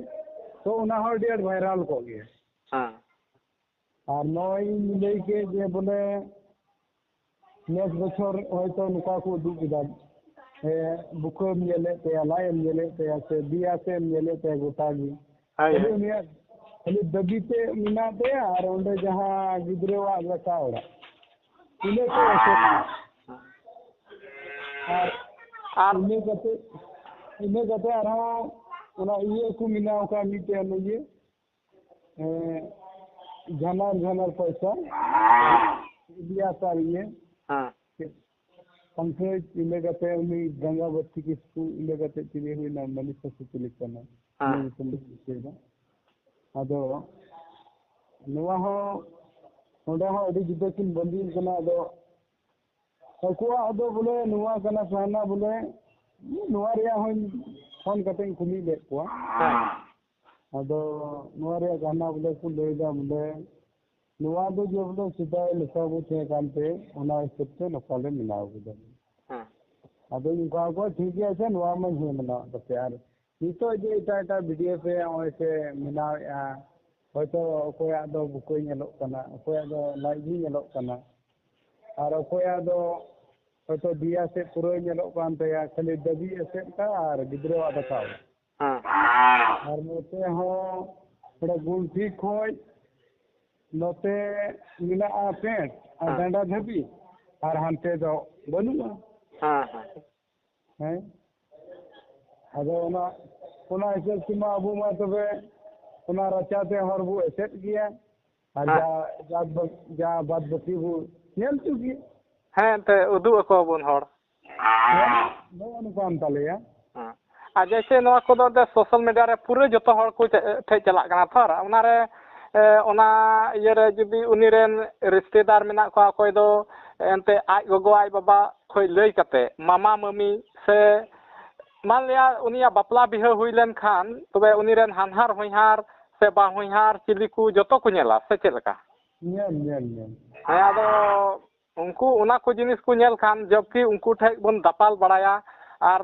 ᱛᱚ ᱚᱱᱟ ᱦᱚᱸ ᱟᱹᱰᱤ ᱟᱸᱴ ᱵᱷᱟᱭᱨᱟᱞ ᱠᱚᱜ ᱜᱮᱭᱟ᱾ ᱦᱮᱸ᱾ ᱟᱨ ᱱᱚᱜᱼᱚᱭ ᱤᱧ ᱞᱟᱹᱭ ᱠᱮᱫ ᱡᱮ ᱵᱚᱞᱮ ᱱᱮᱥ ᱵᱚᱪᱷᱚᱨ ᱦᱚᱭᱛᱳ ᱱᱚᱝᱠᱟ ᱠᱚ ᱩᱫᱩᱜ ᱠᱮᱫᱟ, ᱮ, ᱵᱩᱠᱟᱹᱢ ᱧᱮᱞᱮᱫ ᱛᱟᱭᱟ, ᱞᱟᱡ ᱮᱢ ᱧᱮᱞᱮᱫ ᱛᱟᱭᱟ, ᱥᱮ ᱵᱤᱭᱟ ᱥᱮ ᱮᱢ ᱧᱮᱞᱮᱫ ᱛᱟᱭᱟ ᱜᱚᱴᱟ ᱜᱮ᱾ ᱦᱳᱭ, ᱠᱷᱟᱹᱞᱤ ᱦᱳᱭ᱾ ᱩᱱᱤᱭᱟᱜ ᱠᱷᱟᱹᱞᱤ ᱫᱟᱹᱵᱤ ᱛᱮ ᱢᱮᱱᱟᱜ ᱛᱟᱭᱟ ᱟᱨ ᱚᱸᱰᱮ ᱡᱟᱦᱟᱸ ᱜᱤᱫᱽᱨᱟᱹᱣᱟᱜ ᱞᱮᱠᱟ ᱚᱲᱟᱜ, ᱤᱱᱟᱹ ᱠᱚ ᱮᱥᱮᱫ ᱮᱫᱟ᱾ ᱟᱨ ᱟᱨ ᱤᱱᱟᱹ ᱠᱟᱛᱮ, ᱤᱱᱟᱹ ᱠᱟᱛᱮ ᱟᱨᱦᱚᱸ ᱚᱱᱟ ᱤᱭᱟᱹ ᱠᱚ ᱵᱮᱱᱟᱣ ᱠᱟᱜ ᱢᱤᱫᱴᱮᱱ ᱤᱭᱟᱹ, ᱮᱸ, ᱡᱷᱟᱱᱟᱨ ᱡᱷᱟᱱᱟᱨ ᱯᱚᱭᱥᱟ, ᱤᱫᱤᱭᱟ ᱥᱟᱨ ᱤᱭᱟᱹ, ᱦᱮᱸ᱾ ᱯᱟᱝᱠᱷᱟᱹ ᱤᱱᱟᱹ ᱠᱟᱛᱮ ᱩᱱᱤ ᱜᱟᱸᱜᱟ ᱵᱟᱹᱛᱤ ᱠᱤᱥᱠᱩ, ᱤᱱᱟᱹ ᱠᱟᱛᱮ ᱪᱤᱞᱤ ᱦᱩᱭᱱᱟ, ᱢᱟᱹᱱᱤᱥᱟ ᱥᱮ ᱪᱤᱞᱤ ᱠᱟᱱᱟ, ᱦᱮᱸ᱾ ᱩᱱᱤ ᱧᱩᱛᱩᱢ ᱫᱚ ᱫᱤᱥᱟᱹᱭᱮᱫᱟ᱾ ᱟᱫᱚ ᱱᱚᱣᱟ ᱦᱚᱸ, ᱱᱚᱰᱮ ᱦᱚᱸ ᱟᱹᱰᱤ ᱡᱩᱫᱟᱹ ᱠᱤᱱ ᱵᱟᱸᱫᱤ ᱠᱟᱱᱟ᱾ ᱟᱫᱚ ᱟᱠᱚᱣᱟᱜ ᱫᱚ ᱵᱚᱞᱮ ᱱᱚᱣᱟ ᱠᱟᱱᱟ ᱥᱟᱦᱱᱟ ᱵᱚᱞᱮ, ᱱᱚᱣᱟ ᱨᱮᱭᱟᱜ ᱦᱚᱸᱧ ᱯᱷᱳᱱ ᱠᱟᱛᱮᱧ ᱠᱩᱞᱤ ᱞᱮᱫ ᱠᱚᱣᱟ᱾ ᱦᱮᱸ᱾ ᱟᱫᱚ ᱱᱚᱣᱟ ᱨᱮᱭᱟᱜ ᱥᱟᱦᱱᱟ ᱵᱚᱞᱮ ᱠᱚ ᱞᱟᱹᱭᱫᱟ ᱵᱚᱞᱮ, ᱱᱚᱣᱟ ᱫᱚ ᱡᱮ ᱵᱚᱞᱮ ᱥᱮᱫᱟᱭ ᱞᱮᱠᱟ ᱵᱚ ᱛᱟᱦᱮᱸ ᱠᱟᱱᱛᱮ, ᱚᱱᱟ ᱦᱤᱥᱟᱹᱵ ᱛᱮ ᱱᱚᱝᱠᱟ ᱞᱮ ᱵᱮᱱᱟᱣ ᱠᱮᱫᱟ᱾ ᱦᱮᱸ᱾ ᱟᱫᱚᱧ ᱚᱱᱠᱟ ᱠᱚᱣᱟ, ᱴᱷᱤᱠ ᱜᱮᱭᱟ ᱥᱮ, ᱱᱚᱣᱟ ᱢᱟᱧ ᱦᱮᱸ ᱢᱮᱱᱟᱣᱟᱜ ᱛᱟᱯᱮᱭᱟ᱾ ᱟᱨ ᱱᱤᱛᱚᱜ ᱡᱮ ᱮᱴᱟᱜ ᱮᱴᱟᱜ ᱵᱷᱤᱰᱤᱭᱳ ᱯᱮ ᱱᱚᱜᱼᱚᱭ ᱯᱮ ᱵᱮᱱᱟᱣᱮᱫᱼᱟ, ᱦᱚᱭᱛᱳ ᱚᱠᱚᱭᱟᱜ ᱫᱚ ᱵᱩᱠᱟᱹ ᱧᱮᱞᱚᱜ ᱠᱟᱱᱟ, ᱚᱠᱚᱭᱟᱜ ᱫᱚ ᱞᱟᱡ ᱜᱮ ᱧᱮᱞᱚᱜ ᱠᱟᱱᱟ, ᱟᱨ ᱚᱠᱚᱭᱟᱜ ᱫᱚ ᱦᱚᱭᱛᱳ ᱫᱮᱭᱟ ᱥᱮᱫ ᱯᱩᱨᱟᱹ ᱧᱮᱞᱚᱜ ᱠᱟᱱ ᱛᱟᱭᱟ, ᱠᱷᱟᱹᱞᱤ ᱫᱟᱹᱵᱤ ᱮᱥᱮᱫ ᱠᱟᱜᱼᱟ ᱟᱨ ᱜᱤᱫᱽᱨᱟᱹᱣᱟᱜ ᱫᱚ ᱠᱟᱣ᱾ ᱦᱮᱸ᱾ ᱟᱨ ᱱᱚᱛᱮ ᱦᱚᱸ ᱚᱸᱰᱮ ᱜᱩᱱᱴᱷᱤ ᱠᱷᱚᱡ ᱱᱚᱛᱮ ᱢᱮᱱᱟᱜᱼᱟ ᱯᱮᱸᱴ ᱟᱨ ᱦᱮᱸ᱾ ᱰᱟᱸᱰᱟ ᱫᱷᱟᱹᱵᱤᱡ, ᱟᱨ ᱦᱟᱱᱛᱮ ᱫᱚ ᱵᱟᱹᱱᱩᱜᱼᱟ᱾ ᱦᱮᱸ, ᱦᱮᱸ᱾ ᱦᱮᱸ᱾ ᱟᱫᱚ ᱚᱱᱟ, ᱚᱱᱟ ᱦᱤᱥᱟᱹᱵ ᱛᱮᱢᱟ ᱟᱵᱚ ᱢᱟ ᱛᱚᱵᱮ ᱚᱱᱟ ᱨᱟᱪᱟ ᱛᱮ ᱦᱚᱲ ᱵᱚ ᱮᱥᱮᱫ ᱜᱮᱭᱟ᱾ ᱟᱨ ᱦᱮᱸ᱾ ᱡᱟ, ᱡᱟ ᱵᱟ-, ᱡᱟ ᱵᱟᱫ ᱵᱟᱹᱠᱤ ᱵᱚ ᱧᱮᱞ ᱦᱚᱪᱚ ᱜᱮᱭᱟ᱾ ᱦᱮᱸ, ᱮᱱᱛᱮ ᱩᱫᱩᱜ ᱟᱠᱚᱣᱟᱵᱚᱱ ᱦᱚᱲ᱾ ᱦᱮᱸ, ᱱᱚᱜᱼᱚ ᱱᱚᱝᱠᱟ ᱠᱟᱱ ᱛᱟᱞᱮᱭᱟ᱾ ᱦᱮᱸ᱾ ᱟᱨ ᱡᱮᱭᱥᱮ ᱱᱚᱣᱟ ᱠᱚᱫᱚ ᱮᱱᱛᱮ social media ᱨᱮ ᱯᱩᱨᱟᱹ ᱡᱚᱛᱚ ᱦᱚᱲ ᱠᱚ ᱪᱮ-, ᱴᱷᱮᱡ ᱪᱟᱞᱟᱜ ᱠᱟᱱᱟ ᱛᱚ, ᱟᱨ ᱚᱱᱟᱨᱮ, ᱮ, ᱚᱱᱟ ᱤᱭᱟᱹᱨᱮ ᱡᱩᱫᱤ ᱩᱱᱤ ᱨᱮᱱ ᱨᱤᱥᱛᱮᱫᱟᱨ ᱢᱮᱱᱟᱜ ᱠᱚᱣᱟ, ᱚᱠᱚᱭ ᱫᱚ ᱮᱱᱛᱮ ᱟᱡ ᱜᱚᱜᱚ ᱟᱡ ᱵᱟᱵᱟ ᱠᱷᱚᱡ ᱞᱟᱹᱭ ᱠᱟᱛᱮ, ᱢᱟᱢᱟ ᱢᱟᱹᱢᱤ ᱥᱮ ᱢᱟᱱ ᱞᱤᱭᱟ ᱩᱱᱤᱭᱟᱜ ᱵᱟᱯᱞᱟ ᱵᱤᱦᱟᱹ ᱦᱩᱭ ᱞᱮᱱᱠᱷᱟᱱ, ᱛᱚᱵᱮ ᱩᱱᱤ ᱨᱮᱱ ᱦᱟᱱᱦᱟᱨ ᱦᱚᱧᱦᱟᱨ ᱥᱮ ᱵᱟ ᱦᱚᱧᱦᱟᱨ ᱪᱤᱞᱤ ᱠᱚ ᱡᱚᱛᱚ ᱠᱚ ᱧᱮᱞᱟ ᱥᱮ ᱪᱮᱫ ᱞᱮᱠᱟ? ᱧᱮᱞ, ᱧᱮᱞ, ᱧᱮᱞ᱾ ᱦᱮᱸ, ᱟᱫᱚ ᱩᱱᱠᱩ ᱚᱱᱟ ᱠᱚ ᱡᱤᱱᱤᱥ ᱠᱚ ᱧᱮᱞ ᱠᱷᱟᱱ, ᱡᱚᱵᱠᱤ ᱩᱱᱠᱩ ᱴᱷᱮᱡ ᱵᱚᱱ ᱫᱟᱯᱟᱞ ᱵᱟᱲᱟᱭᱟ ᱟᱨ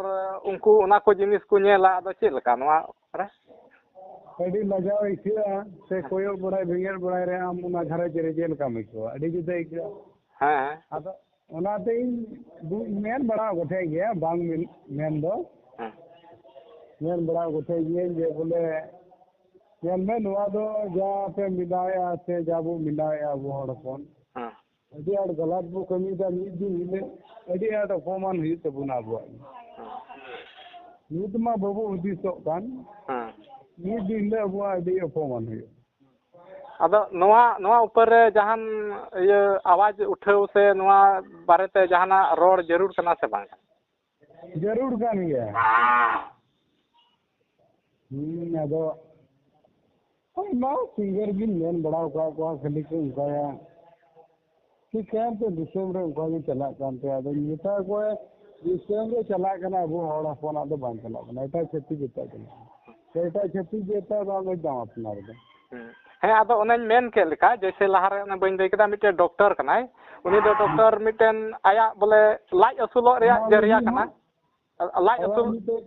ᱩᱱᱠᱩ ᱚᱱᱟ ᱠᱚ ᱡᱤᱱᱤᱥ ᱠᱚ ᱧᱮᱞᱟ, ᱟᱫᱚ ᱪᱮᱫ ᱞᱮᱠᱟ ᱱᱚᱣᱟ ᱨᱮ? ᱟᱹᱰᱤ ᱞᱟᱡᱟᱣ ᱟᱹᱭᱠᱟᱹᱜᱼᱟ, ᱥᱮ ᱦᱮᱸ᱾ ᱠᱚᱭᱚᱜ ᱵᱟᱲᱟᱭ, ᱵᱮᱸᱜᱮᱫ ᱵᱟᱲᱟᱭ ᱨᱮ ᱟᱢ ᱚᱱᱟ ᱜᱷᱟᱨᱚᱸᱡᱽ ᱨᱮ ᱪᱮᱫ ᱞᱮᱠᱟᱢ ᱟᱹᱭᱠᱟᱹᱣᱟ? ᱟᱹᱰᱤ ᱡᱩᱫᱟᱹ ᱟᱹᱭᱠᱟᱹᱜᱼᱟ᱾ ᱦᱮᱸ, ᱦᱮᱸ᱾ ᱟᱫᱚ ᱚᱱᱟᱛᱮ ᱤᱧ ᱫᱩᱧ ᱢᱮᱱ ᱵᱟᱲᱟ ᱟᱠᱚ ᱛᱟᱦᱮᱸᱫ ᱜᱮᱭᱟ, ᱵᱟᱝ ᱢᱮᱱ, ᱢᱮᱱ ᱫᱚ᱾ ᱦᱮᱸ᱾ ᱢᱮᱱ ᱵᱟᱲᱟ ᱟᱠᱚ ᱛᱟᱦᱮᱸᱫ ᱜᱤᱭᱟᱹᱧ ᱡᱮ ᱵᱚᱞᱮ, ᱧᱮᱞ ᱢᱮ, ᱱᱚᱣᱟ ᱫᱚ ᱡᱟ ᱯᱮ ᱵᱮᱱᱟᱣᱮᱫᱼᱟ ᱥᱮ ᱡᱟ ᱵᱚ ᱵᱮᱱᱟᱣᱮᱫᱼᱟ ᱟᱵᱚ ᱦᱚᱲ ᱦᱚᱯᱚᱱ, ᱦᱮᱸ᱾ ᱟᱹᱰᱤ ᱟᱸᱴ ᱜᱟᱞᱟᱛ ᱵᱚ ᱠᱟᱹᱢᱤᱭᱮᱫᱟ᱾ ᱢᱤᱫ ᱫᱤᱱ ᱦᱤᱞᱳᱜ ᱟᱹᱰᱤ ᱟᱸᱴ ᱚᱯᱚᱢᱟᱱ ᱦᱩᱭᱩᱜ ᱛᱟᱵᱚᱱᱟ ᱟᱵᱚᱣᱟᱜ᱾ ᱦᱮᱸ᱾ ᱱᱤᱛ ᱢᱟ ᱵᱟᱵᱚ ᱦᱩᱫᱤᱥᱚᱜ ᱠᱟᱱ, ᱦᱮᱸ᱾ ᱢᱤᱫ ᱫᱤᱱ ᱦᱤᱞᱳᱜ ᱟᱵᱚᱣᱟᱜ ᱟᱹᱰᱤ ᱚᱯᱚᱢᱟᱱ ᱦᱩᱭᱩᱜᱼᱟ᱾ ᱟᱫᱚ ᱱᱚᱣᱟ, ᱱᱚᱣᱟ ᱩᱯᱚᱨ ᱨᱮ ᱡᱟᱦᱟᱱ ᱤᱭᱟᱹ ᱟᱣᱟᱡᱽ ᱩᱴᱷᱟᱹᱣ ᱥᱮ ᱱᱚᱣᱟ ᱵᱟᱨᱮᱛᱮ ᱡᱟᱦᱟᱱᱟᱜ ᱨᱚᱲ ᱡᱟᱹᱨᱩᱲ ᱠᱟᱱᱟ ᱥᱮ ᱵᱟᱝ? ᱡᱟᱹᱨᱩᱲ ᱠᱟᱱ ᱜᱮᱭᱟ᱾ ᱦᱩᱸ, ᱟᱫᱚ ᱟᱭᱢᱟ ᱥᱤᱝᱜᱟᱨ ᱜᱤᱧ ᱢᱮᱱ ᱵᱟᱲᱟ ᱟᱠᱟᱫ ᱠᱚᱣᱟ, ᱠᱷᱟᱹᱞᱤ ᱠᱚ ᱚᱱᱠᱟᱭᱟ᱾ ᱪᱤᱠᱟᱹᱭᱟᱢᱛᱮ, ᱫᱤᱥᱚᱢ ᱨᱮ ᱚᱱᱠᱟ ᱜᱮ ᱪᱟᱞᱟᱜ ᱠᱟᱱ ᱛᱟᱭᱟ᱾ ᱟᱫᱚᱧ ᱢᱮᱛᱟ ᱠᱚᱣᱟ, ᱫᱤᱥᱚᱢ ᱨᱮ ᱪᱟᱞᱟᱜ ᱠᱟᱱᱟ, ᱟᱵᱚ ᱦᱚᱲ ᱦᱚᱯᱚᱱᱟᱜ ᱫᱚ ᱵᱟᱝ ᱪᱟᱞᱟᱜ ᱠᱟᱱᱟ, ᱮᱴᱟᱜ ᱪᱷᱟᱹᱛᱤᱠ ᱡᱟᱹᱛᱟᱜ ᱪᱟᱞᱟᱜ ᱠᱟᱱᱟ᱾ ᱛᱚ ᱮᱴᱟᱜ ᱪᱷᱟᱹᱛᱤᱠ ᱡᱟᱹᱛᱟᱜ ᱫᱚ ᱟᱢ ᱮᱠᱫᱚᱢ ᱟᱯᱱᱟᱨ ᱫᱚ᱾ ᱦᱮᱸ᱾ ᱦᱮᱸ, ᱟᱫᱚ ᱚᱱᱮᱧ ᱢᱮᱱ ᱠᱮᱫ ᱞᱮᱠᱟ, ᱡᱮᱭᱥᱮ ᱞᱟᱦᱟᱨᱮ ᱚᱱᱮ ᱵᱟᱹᱧ ᱞᱟᱹᱭ ᱠᱮᱫᱟ, ᱢᱤᱫᱴᱮᱱ ᱰᱚᱠᱴᱚᱨ ᱠᱟᱱᱟᱭ, ᱩᱱᱤ ᱫᱚ ᱦᱩᱸ᱾ ᱰᱚᱠᱴᱚᱨ ᱢᱤᱫᱴᱮᱱ ᱟᱭᱟᱜ ᱵᱚᱞᱮ ᱞᱟᱡ ᱟᱹᱥᱩᱞᱚᱜ ᱨᱮᱭᱟᱜ ᱚᱱᱟ ᱡᱟᱹᱨᱤᱭᱟ ᱞᱟᱹᱜᱤᱫ ᱠᱟᱱᱟ᱾ ᱦᱚᱸ ᱞᱟᱡ ᱟᱵᱟᱨ ᱟᱹᱥᱩᱞ ᱢᱤᱫᱴᱮᱡ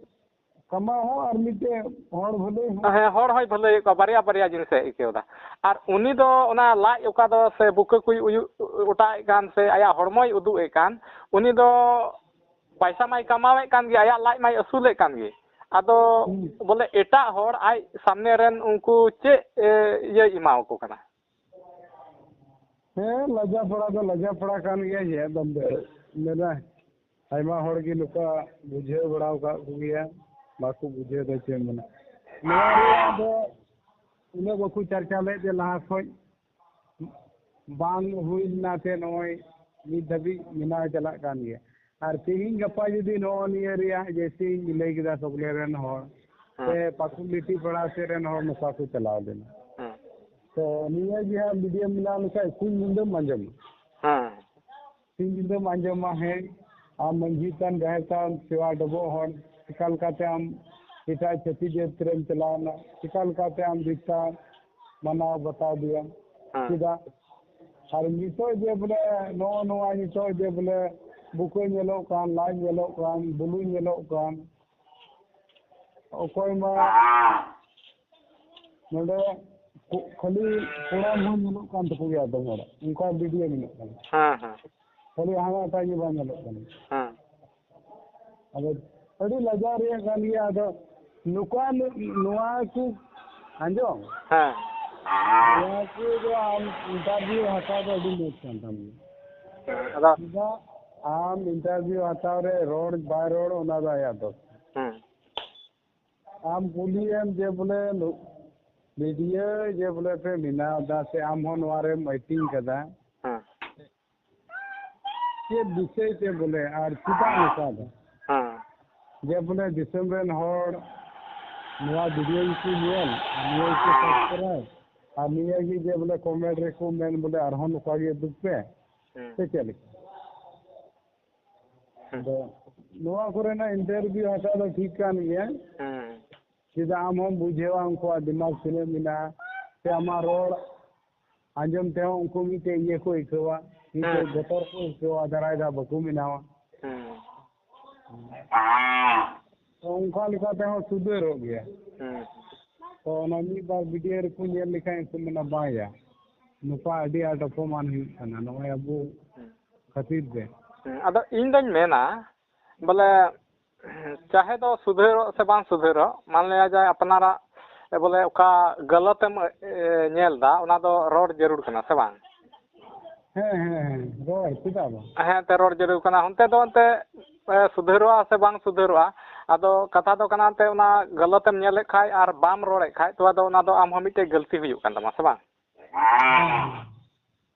ᱠᱟᱢᱟᱣ ᱦᱚᱸ ᱟᱨ ᱢᱤᱫᱴᱮᱡ ᱦᱚᱲ ᱵᱷᱟᱹᱞᱟᱹᱭ ᱦᱚᱸ᱾ ᱦᱮᱸ, ᱦᱚᱲ ᱦᱚᱸᱭ ᱵᱷᱟᱹᱞᱟᱹᱭᱮᱫ ᱠᱚᱣᱟ, ᱵᱟᱨᱭᱟ ᱵᱟᱨᱭᱟ ᱡᱤᱱᱤᱥᱮ ᱟᱹᱭᱠᱟᱹᱣ ᱮᱫᱟ᱾ ᱟᱨ ᱩᱱᱤ ᱫᱚ ᱚᱱᱟ ᱞᱟᱡ ᱚᱠᱟ ᱫᱚ ᱥᱮ ᱵᱩᱠᱟᱹ ᱠᱚᱭ ᱩᱭᱩᱜ ᱚᱴᱟᱜ ᱮᱫ ᱠᱟᱱ ᱥᱮ ᱟᱭᱟᱜ ᱦᱚᱲᱢᱚᱭ ᱩᱫᱩᱜ ᱮᱫ ᱠᱟᱱ, ᱩᱱᱤ ᱫᱚ ᱯᱟᱭᱥᱟ ᱢᱟᱭ ᱠᱟᱢᱟᱣᱮᱫ ᱠᱟᱱ ᱜᱮ, ᱟᱭᱟᱜ ᱞᱟᱡ ᱢᱟᱭ ᱟᱹᱥᱩᱞᱮᱫ ᱠᱟᱱ ᱜᱮ᱾ ᱟᱫᱚ ᱦᱩᱸ᱾ ᱵᱚᱞᱮ ᱮᱴᱟᱜ ᱦᱚᱲ ᱟᱡ ᱥᱟᱢᱱᱮ ᱨᱮᱱ ᱩᱱᱠᱩ ᱪᱮᱫ ᱮ, ᱤᱭᱟᱹᱭ ᱮᱢᱟᱣᱟᱠᱚ ᱠᱟᱱᱟ? ᱦᱮᱸ, ᱞᱟᱡᱟ ᱯᱟᱲᱟ ᱫᱚ ᱞᱟᱡᱟ ᱯᱟᱲᱟ ᱠᱟᱱ ᱜᱮᱭᱟ᱾ ᱪᱮᱫ ᱫᱚᱢ ᱢᱮᱱᱟ, ᱟᱭᱢᱟ ᱦᱚᱲ ᱜᱮ ᱱᱚᱝᱠᱟ ᱵᱩᱡᱷᱟᱹᱣ ᱵᱟᱲᱟ ᱟᱠᱟᱫ ᱠᱚᱜᱮᱭᱟ, ᱵᱟᱠᱚ ᱵᱩᱡᱷᱟᱹᱣ ᱫᱟ᱾ ᱪᱮᱫ ᱮᱢ ᱢᱮᱱᱟ, ᱱᱚᱣᱟ ᱨᱮᱭᱟᱜ ᱫᱚ ᱩᱱᱟᱹᱜ ᱵᱟᱠᱚ ᱪᱟᱨᱪᱟ ᱞᱮᱫ ᱛᱮ ᱞᱟᱦᱟ ᱠᱷᱚᱡ ᱵᱟᱝ ᱦᱩᱭ ᱞᱮᱱᱟ ᱛᱮ ᱱᱚᱜᱼᱚᱭ ᱱᱤᱛ ᱫᱷᱟᱹᱵᱤᱡ ᱵᱮᱱᱟᱣ ᱪᱟᱞᱟᱜ ᱠᱟᱱ ᱜᱮᱭᱟ᱾ ᱟᱨ ᱛᱮᱦᱤᱧ ᱜᱟᱯᱟ ᱡᱩᱫᱤ ᱱᱚᱜᱼᱚ ᱱᱤᱭᱟᱹ ᱨᱮᱭᱟᱜ ᱡᱮᱭᱥᱮᱧ ᱞᱟᱹᱭ ᱠᱮᱫᱟ, ᱥᱚᱠᱞᱮ ᱨᱮᱱ ᱦᱚᱲ ᱦᱮᱸ᱾ ᱥᱮ ᱯᱟᱹᱠᱩᱲ ᱞᱤᱴᱤ ᱯᱟᱲᱟ ᱥᱮᱫ ᱨᱮᱱ ᱦᱚᱲ ᱱᱚᱝᱠᱟ ᱠᱚ ᱪᱟᱞᱟᱣ ᱞᱮᱱᱟ, ᱦᱮᱸ᱾ ᱛᱚ ᱱᱤᱭᱟᱹ ᱜᱮ ᱦᱟᱸᱜ ᱢᱤᱰᱤᱭᱟ ᱢᱮᱱᱟᱜ ᱞᱮᱠᱷᱟᱡ ᱥᱤᱧ ᱧᱤᱫᱟᱹᱢ ᱟᱸᱡᱚᱢᱟ᱾ ᱦᱮᱸ᱾ ᱥᱤᱧ ᱧᱤᱫᱟᱹᱢ ᱟᱸᱡᱚᱢᱟ, ᱦᱮᱸ, ᱟᱢ ᱢᱟᱹᱡᱷᱤ ᱛᱟᱢ, ᱡᱟᱦᱮᱨ ᱛᱟᱢ, ᱥᱮᱵᱟ ᱰᱚᱵᱚᱜ ᱦᱚᱲ, ᱪᱮᱠᱟ ᱞᱮᱠᱟᱛᱮ ᱟᱢ ᱮᱴᱟᱜ ᱪᱷᱟᱹᱛᱤᱠ ᱡᱟᱹᱛ ᱨᱮᱢ ᱪᱟᱞᱟᱣᱱᱟ, ᱪᱮᱠᱟ ᱞᱮᱠᱟᱛᱮ ᱟᱢ ᱨᱤᱥᱛᱟ ᱢᱟᱱᱟᱣ ᱵᱟᱛᱟᱣ ᱫᱤᱭᱟᱢ, ᱦᱮᱸ᱾ ᱪᱮᱫᱟᱜ? ᱟᱨ ᱱᱤᱛᱚᱜ ᱡᱮ ᱵᱚᱞᱮ ᱱᱚᱜᱼᱚ ᱱᱚᱣᱟ ᱱᱤᱛᱚᱜ ᱡᱮ ᱵᱚᱞᱮ ᱵᱩᱠᱟᱹ ᱧᱮᱞᱚᱜ ᱠᱟᱱ, ᱞᱟᱡ ᱧᱮᱞᱚᱜ ᱠᱟᱱ, ᱵᱩᱞᱩ ᱧᱮᱞᱚᱜ ᱠᱟᱱ, ᱚᱠᱚᱭ ᱢᱟ ᱱᱚᱰᱮ ᱠᱚ-, ᱠᱷᱟᱹᱞᱤ ᱠᱚᱲᱟᱢ ᱦᱚᱸ ᱧᱮᱞᱚᱜ ᱠᱟᱱ ᱛᱟᱠᱚ ᱜᱮᱭᱟ ᱟᱫᱚᱢ ᱦᱚᱲᱟᱜ, ᱚᱱᱠᱟ ᱵᱷᱤᱰᱤᱭᱳ ᱧᱮᱞᱚᱜ ᱠᱟᱱᱟ᱾ ᱦᱮᱸ, ᱦᱮᱸ, ᱠᱷᱟᱹᱞᱤ ᱦᱟᱱᱟᱴᱟᱜ ᱜᱮ ᱵᱟᱝ ᱧᱮᱞᱚᱜ ᱠᱟᱱᱟ᱾ ᱦᱮᱸ᱾ ᱟᱫᱚ ᱟᱹᱰᱤ ᱞᱟᱡᱟᱣ ᱨᱮᱭᱟᱜ ᱠᱟᱱ ᱜᱮᱭᱟ᱾ ᱟᱫᱚ ᱱᱚᱝᱠᱟ ᱱᱚᱣᱟ ᱠᱚ ᱟᱸᱡᱚᱢ, ᱦᱮᱸ᱾ ᱱᱚᱣᱟ ᱠᱚ ᱫᱚ ᱟᱢ ᱤᱱᱴᱟᱨᱵᱷᱤᱭᱩ ᱦᱟᱛᱟᱣ ᱫᱚ ᱟᱹᱰᱤ ᱢᱚᱡᱽ ᱠᱟᱱ ᱛᱟᱢ ᱜᱮᱭᱟ᱾ ᱟᱫᱚ ᱪᱮᱫᱟᱜ ᱟᱢ ᱤᱱᱴᱟᱨᱵᱷᱤᱭᱩ ᱦᱟᱛᱟᱣ ᱨᱮ ᱨᱚᱲ ᱵᱟᱭ ᱨᱚᱲ, ᱚᱱᱟ ᱫᱚ ᱟᱭᱟᱜ ᱫᱚᱥ᱾ ᱦᱮᱸ᱾ ᱟᱢ ᱠᱩᱞᱤᱭᱮᱢ ᱡᱮ ᱵᱚᱞᱮ ᱱᱩ-, ᱢᱤᱰᱤᱭᱟ ᱡᱮ ᱵᱚᱞᱮ ᱯᱮ ᱵᱮᱱᱟᱣ ᱮᱫᱟ ᱥᱮ ᱟᱢ ᱦᱚᱸ ᱱᱚᱣᱟ ᱨᱮᱢ ᱟᱹᱛᱤᱧ ᱠᱟᱫᱟ, ᱦᱮᱸ᱾ ᱪᱮᱫ ᱵᱤᱥᱚᱭ ᱛᱮ ᱵᱚᱞᱮ ᱟᱨ ᱪᱮᱫᱟᱜ ᱱᱚᱝᱠᱟ ᱫᱚ? ᱦᱮᱸ᱾ ᱡᱮ ᱵᱚᱞᱮ ᱫᱤᱥᱚᱢ ᱨᱮᱱ ᱦᱚᱲ ᱱᱚᱣᱟ ᱵᱷᱤᱰᱤᱭᱳ ᱜᱮᱠᱚ ᱧᱮᱞ ᱟᱨ ᱱᱤᱭᱟᱹ ᱜᱮᱠᱚ ᱥᱟᱵᱥᱠᱨᱟᱭᱤᱵ ᱟᱨ ᱱᱤᱭᱟᱹ ᱜᱮ ᱡᱮ ᱵᱚᱞᱮ ᱠᱚᱢᱮᱱᱴ ᱨᱮᱠᱚ ᱢᱮᱱ ᱵᱚᱞᱮ ᱟᱨᱦᱚᱸ ᱱᱚᱝᱠᱟ ᱜᱮ ᱩᱫᱩᱜ ᱯᱮ, ᱦᱮᱸ᱾ ᱥᱮ ᱪᱮᱫ ᱞᱮᱠᱟ? ᱦᱮᱸ᱾ ᱟᱫᱚ ᱱᱚᱣᱟ ᱠᱚᱨᱮᱱᱟᱜ ᱤᱱᱴᱟᱨᱵᱷᱤᱭᱩ ᱦᱟᱛᱟᱣ ᱫᱚ ᱴᱷᱤᱠ ᱠᱟᱱ ᱜᱮᱭᱟ᱾ ᱦᱮᱸ᱾ ᱪᱮᱫᱟᱜ ᱟᱢ ᱦᱚᱸᱢ ᱵᱩᱡᱷᱟᱹᱣᱟ ᱩᱱᱠᱩᱣᱟᱜ ᱫᱤᱢᱟᱜᱽ ᱛᱤᱱᱟᱹᱜ ᱢᱮᱱᱟᱜᱼᱟ, ᱥᱮ ᱟᱢᱟᱜ ᱨᱚᱲ ᱟᱸᱡᱚᱢ ᱛᱮᱦᱚᱸ ᱩᱱᱠᱩ ᱢᱤᱫᱴᱮᱡ ᱤᱭᱟᱹ ᱠᱚ ᱟᱹᱭᱠᱟᱹᱣᱟ, ᱢᱤᱫᱴᱮᱡ ᱦᱮᱸ᱾ ᱵᱚᱛᱚᱨ ᱠᱚ ᱟᱹᱭᱠᱟᱹᱣᱟ, ᱫᱟᱨᱟᱭ ᱫᱷᱟᱣ ᱵᱟᱠᱚ ᱵᱮᱱᱟᱣᱟ᱾ ᱦᱮᱸ᱾ ᱛᱚ ᱚᱠᱟ ᱞᱮᱠᱟ ᱛᱮᱦᱚᱸ ᱥᱩᱫᱷᱟᱹᱨᱚᱜ ᱜᱮᱭᱟ᱾ ᱦᱩᱸ᱾ ᱛᱚ ᱚᱱᱟ ᱢᱤᱫ ᱵᱟᱨ ᱵᱷᱤᱰᱤᱭᱳ ᱨᱮᱠᱚ ᱧᱮᱞ ᱞᱮᱠᱷᱟᱱ ᱠᱚ ᱢᱮᱱᱟ, "ᱵᱟᱝᱭᱟ, ᱱᱚᱝᱠᱟ ᱟᱹᱰᱤ ᱟᱸᱴ ᱚᱯᱚᱢᱟᱱ ᱦᱩᱭᱩᱜ ᱠᱟᱱᱟ ᱱᱚᱜᱼᱚᱭ ᱟᱵᱚ ᱦᱩᱸ᱾ ᱠᱷᱟᱹᱛᱤᱨ ᱛᱮ᱾" ᱦᱩᱸ, ᱟᱫᱚ ᱤᱧ ᱫᱚᱧ ᱢᱮᱱᱟ ᱵᱚᱞᱮ ᱪᱟᱦᱮ ᱫᱚ ᱥᱩᱫᱷᱟᱹᱨᱚᱜ ᱥᱮ ᱵᱟᱝ ᱥᱩᱫᱷᱟᱹᱨᱚᱜ, ᱢᱟᱱ ᱞᱤᱭᱟ ᱡᱟᱭ ᱟᱯᱱᱟᱨᱟᱜ ᱵᱚᱞᱮ ᱚᱠᱟ ᱜᱟᱞᱟᱛᱮᱢ, ᱮ, ᱧᱮᱞ ᱫᱟ, ᱚᱱᱟ ᱫᱚ ᱨᱚᱲ ᱡᱟᱹᱨᱩᱲ ᱠᱟᱱᱟ ᱥᱮ ᱵᱟᱝ? ᱦᱮᱸ, ᱦᱮᱸ, ᱦᱮᱸ, ᱨᱚᱲ, ᱪᱮᱫᱟᱜ ᱵᱟᱝ? ᱦᱮᱸ, ᱮᱱᱛᱮ ᱨᱚᱲ ᱡᱟᱹᱨᱩᱲ ᱠᱟᱱᱟ᱾ ᱚᱱᱛᱮ ᱫᱚ ᱮᱱᱛᱮ, ᱮ, ᱥᱩᱫᱷᱟᱹᱨᱚᱜᱼᱟ ᱥᱮ ᱵᱟᱝ ᱥᱩᱫᱷᱟᱹᱨᱚᱜᱼᱟ? ᱟᱫᱚ ᱠᱟᱛᱷᱟ ᱫᱚ ᱠᱟᱱᱟ ᱮᱱᱛᱮ ᱚᱱᱟ ᱜᱟᱞᱟᱛᱮᱢ ᱧᱮᱞᱮᱫ ᱠᱷᱟᱡ ᱟᱨ ᱵᱟᱢ ᱨᱚᱲᱮᱫ ᱠᱷᱟᱡ, ᱛᱚ ᱟᱫᱚ ᱚᱱᱟ ᱫᱚ ᱟᱢ ᱦᱚᱸ ᱢᱤᱫᱴᱮᱡ ᱜᱟᱹᱞᱛᱤ ᱦᱩᱭᱩᱜ ᱠᱟᱱ ᱛᱟᱢᱟ ᱥᱮ ᱵᱟᱝ? ᱦᱮᱸ᱾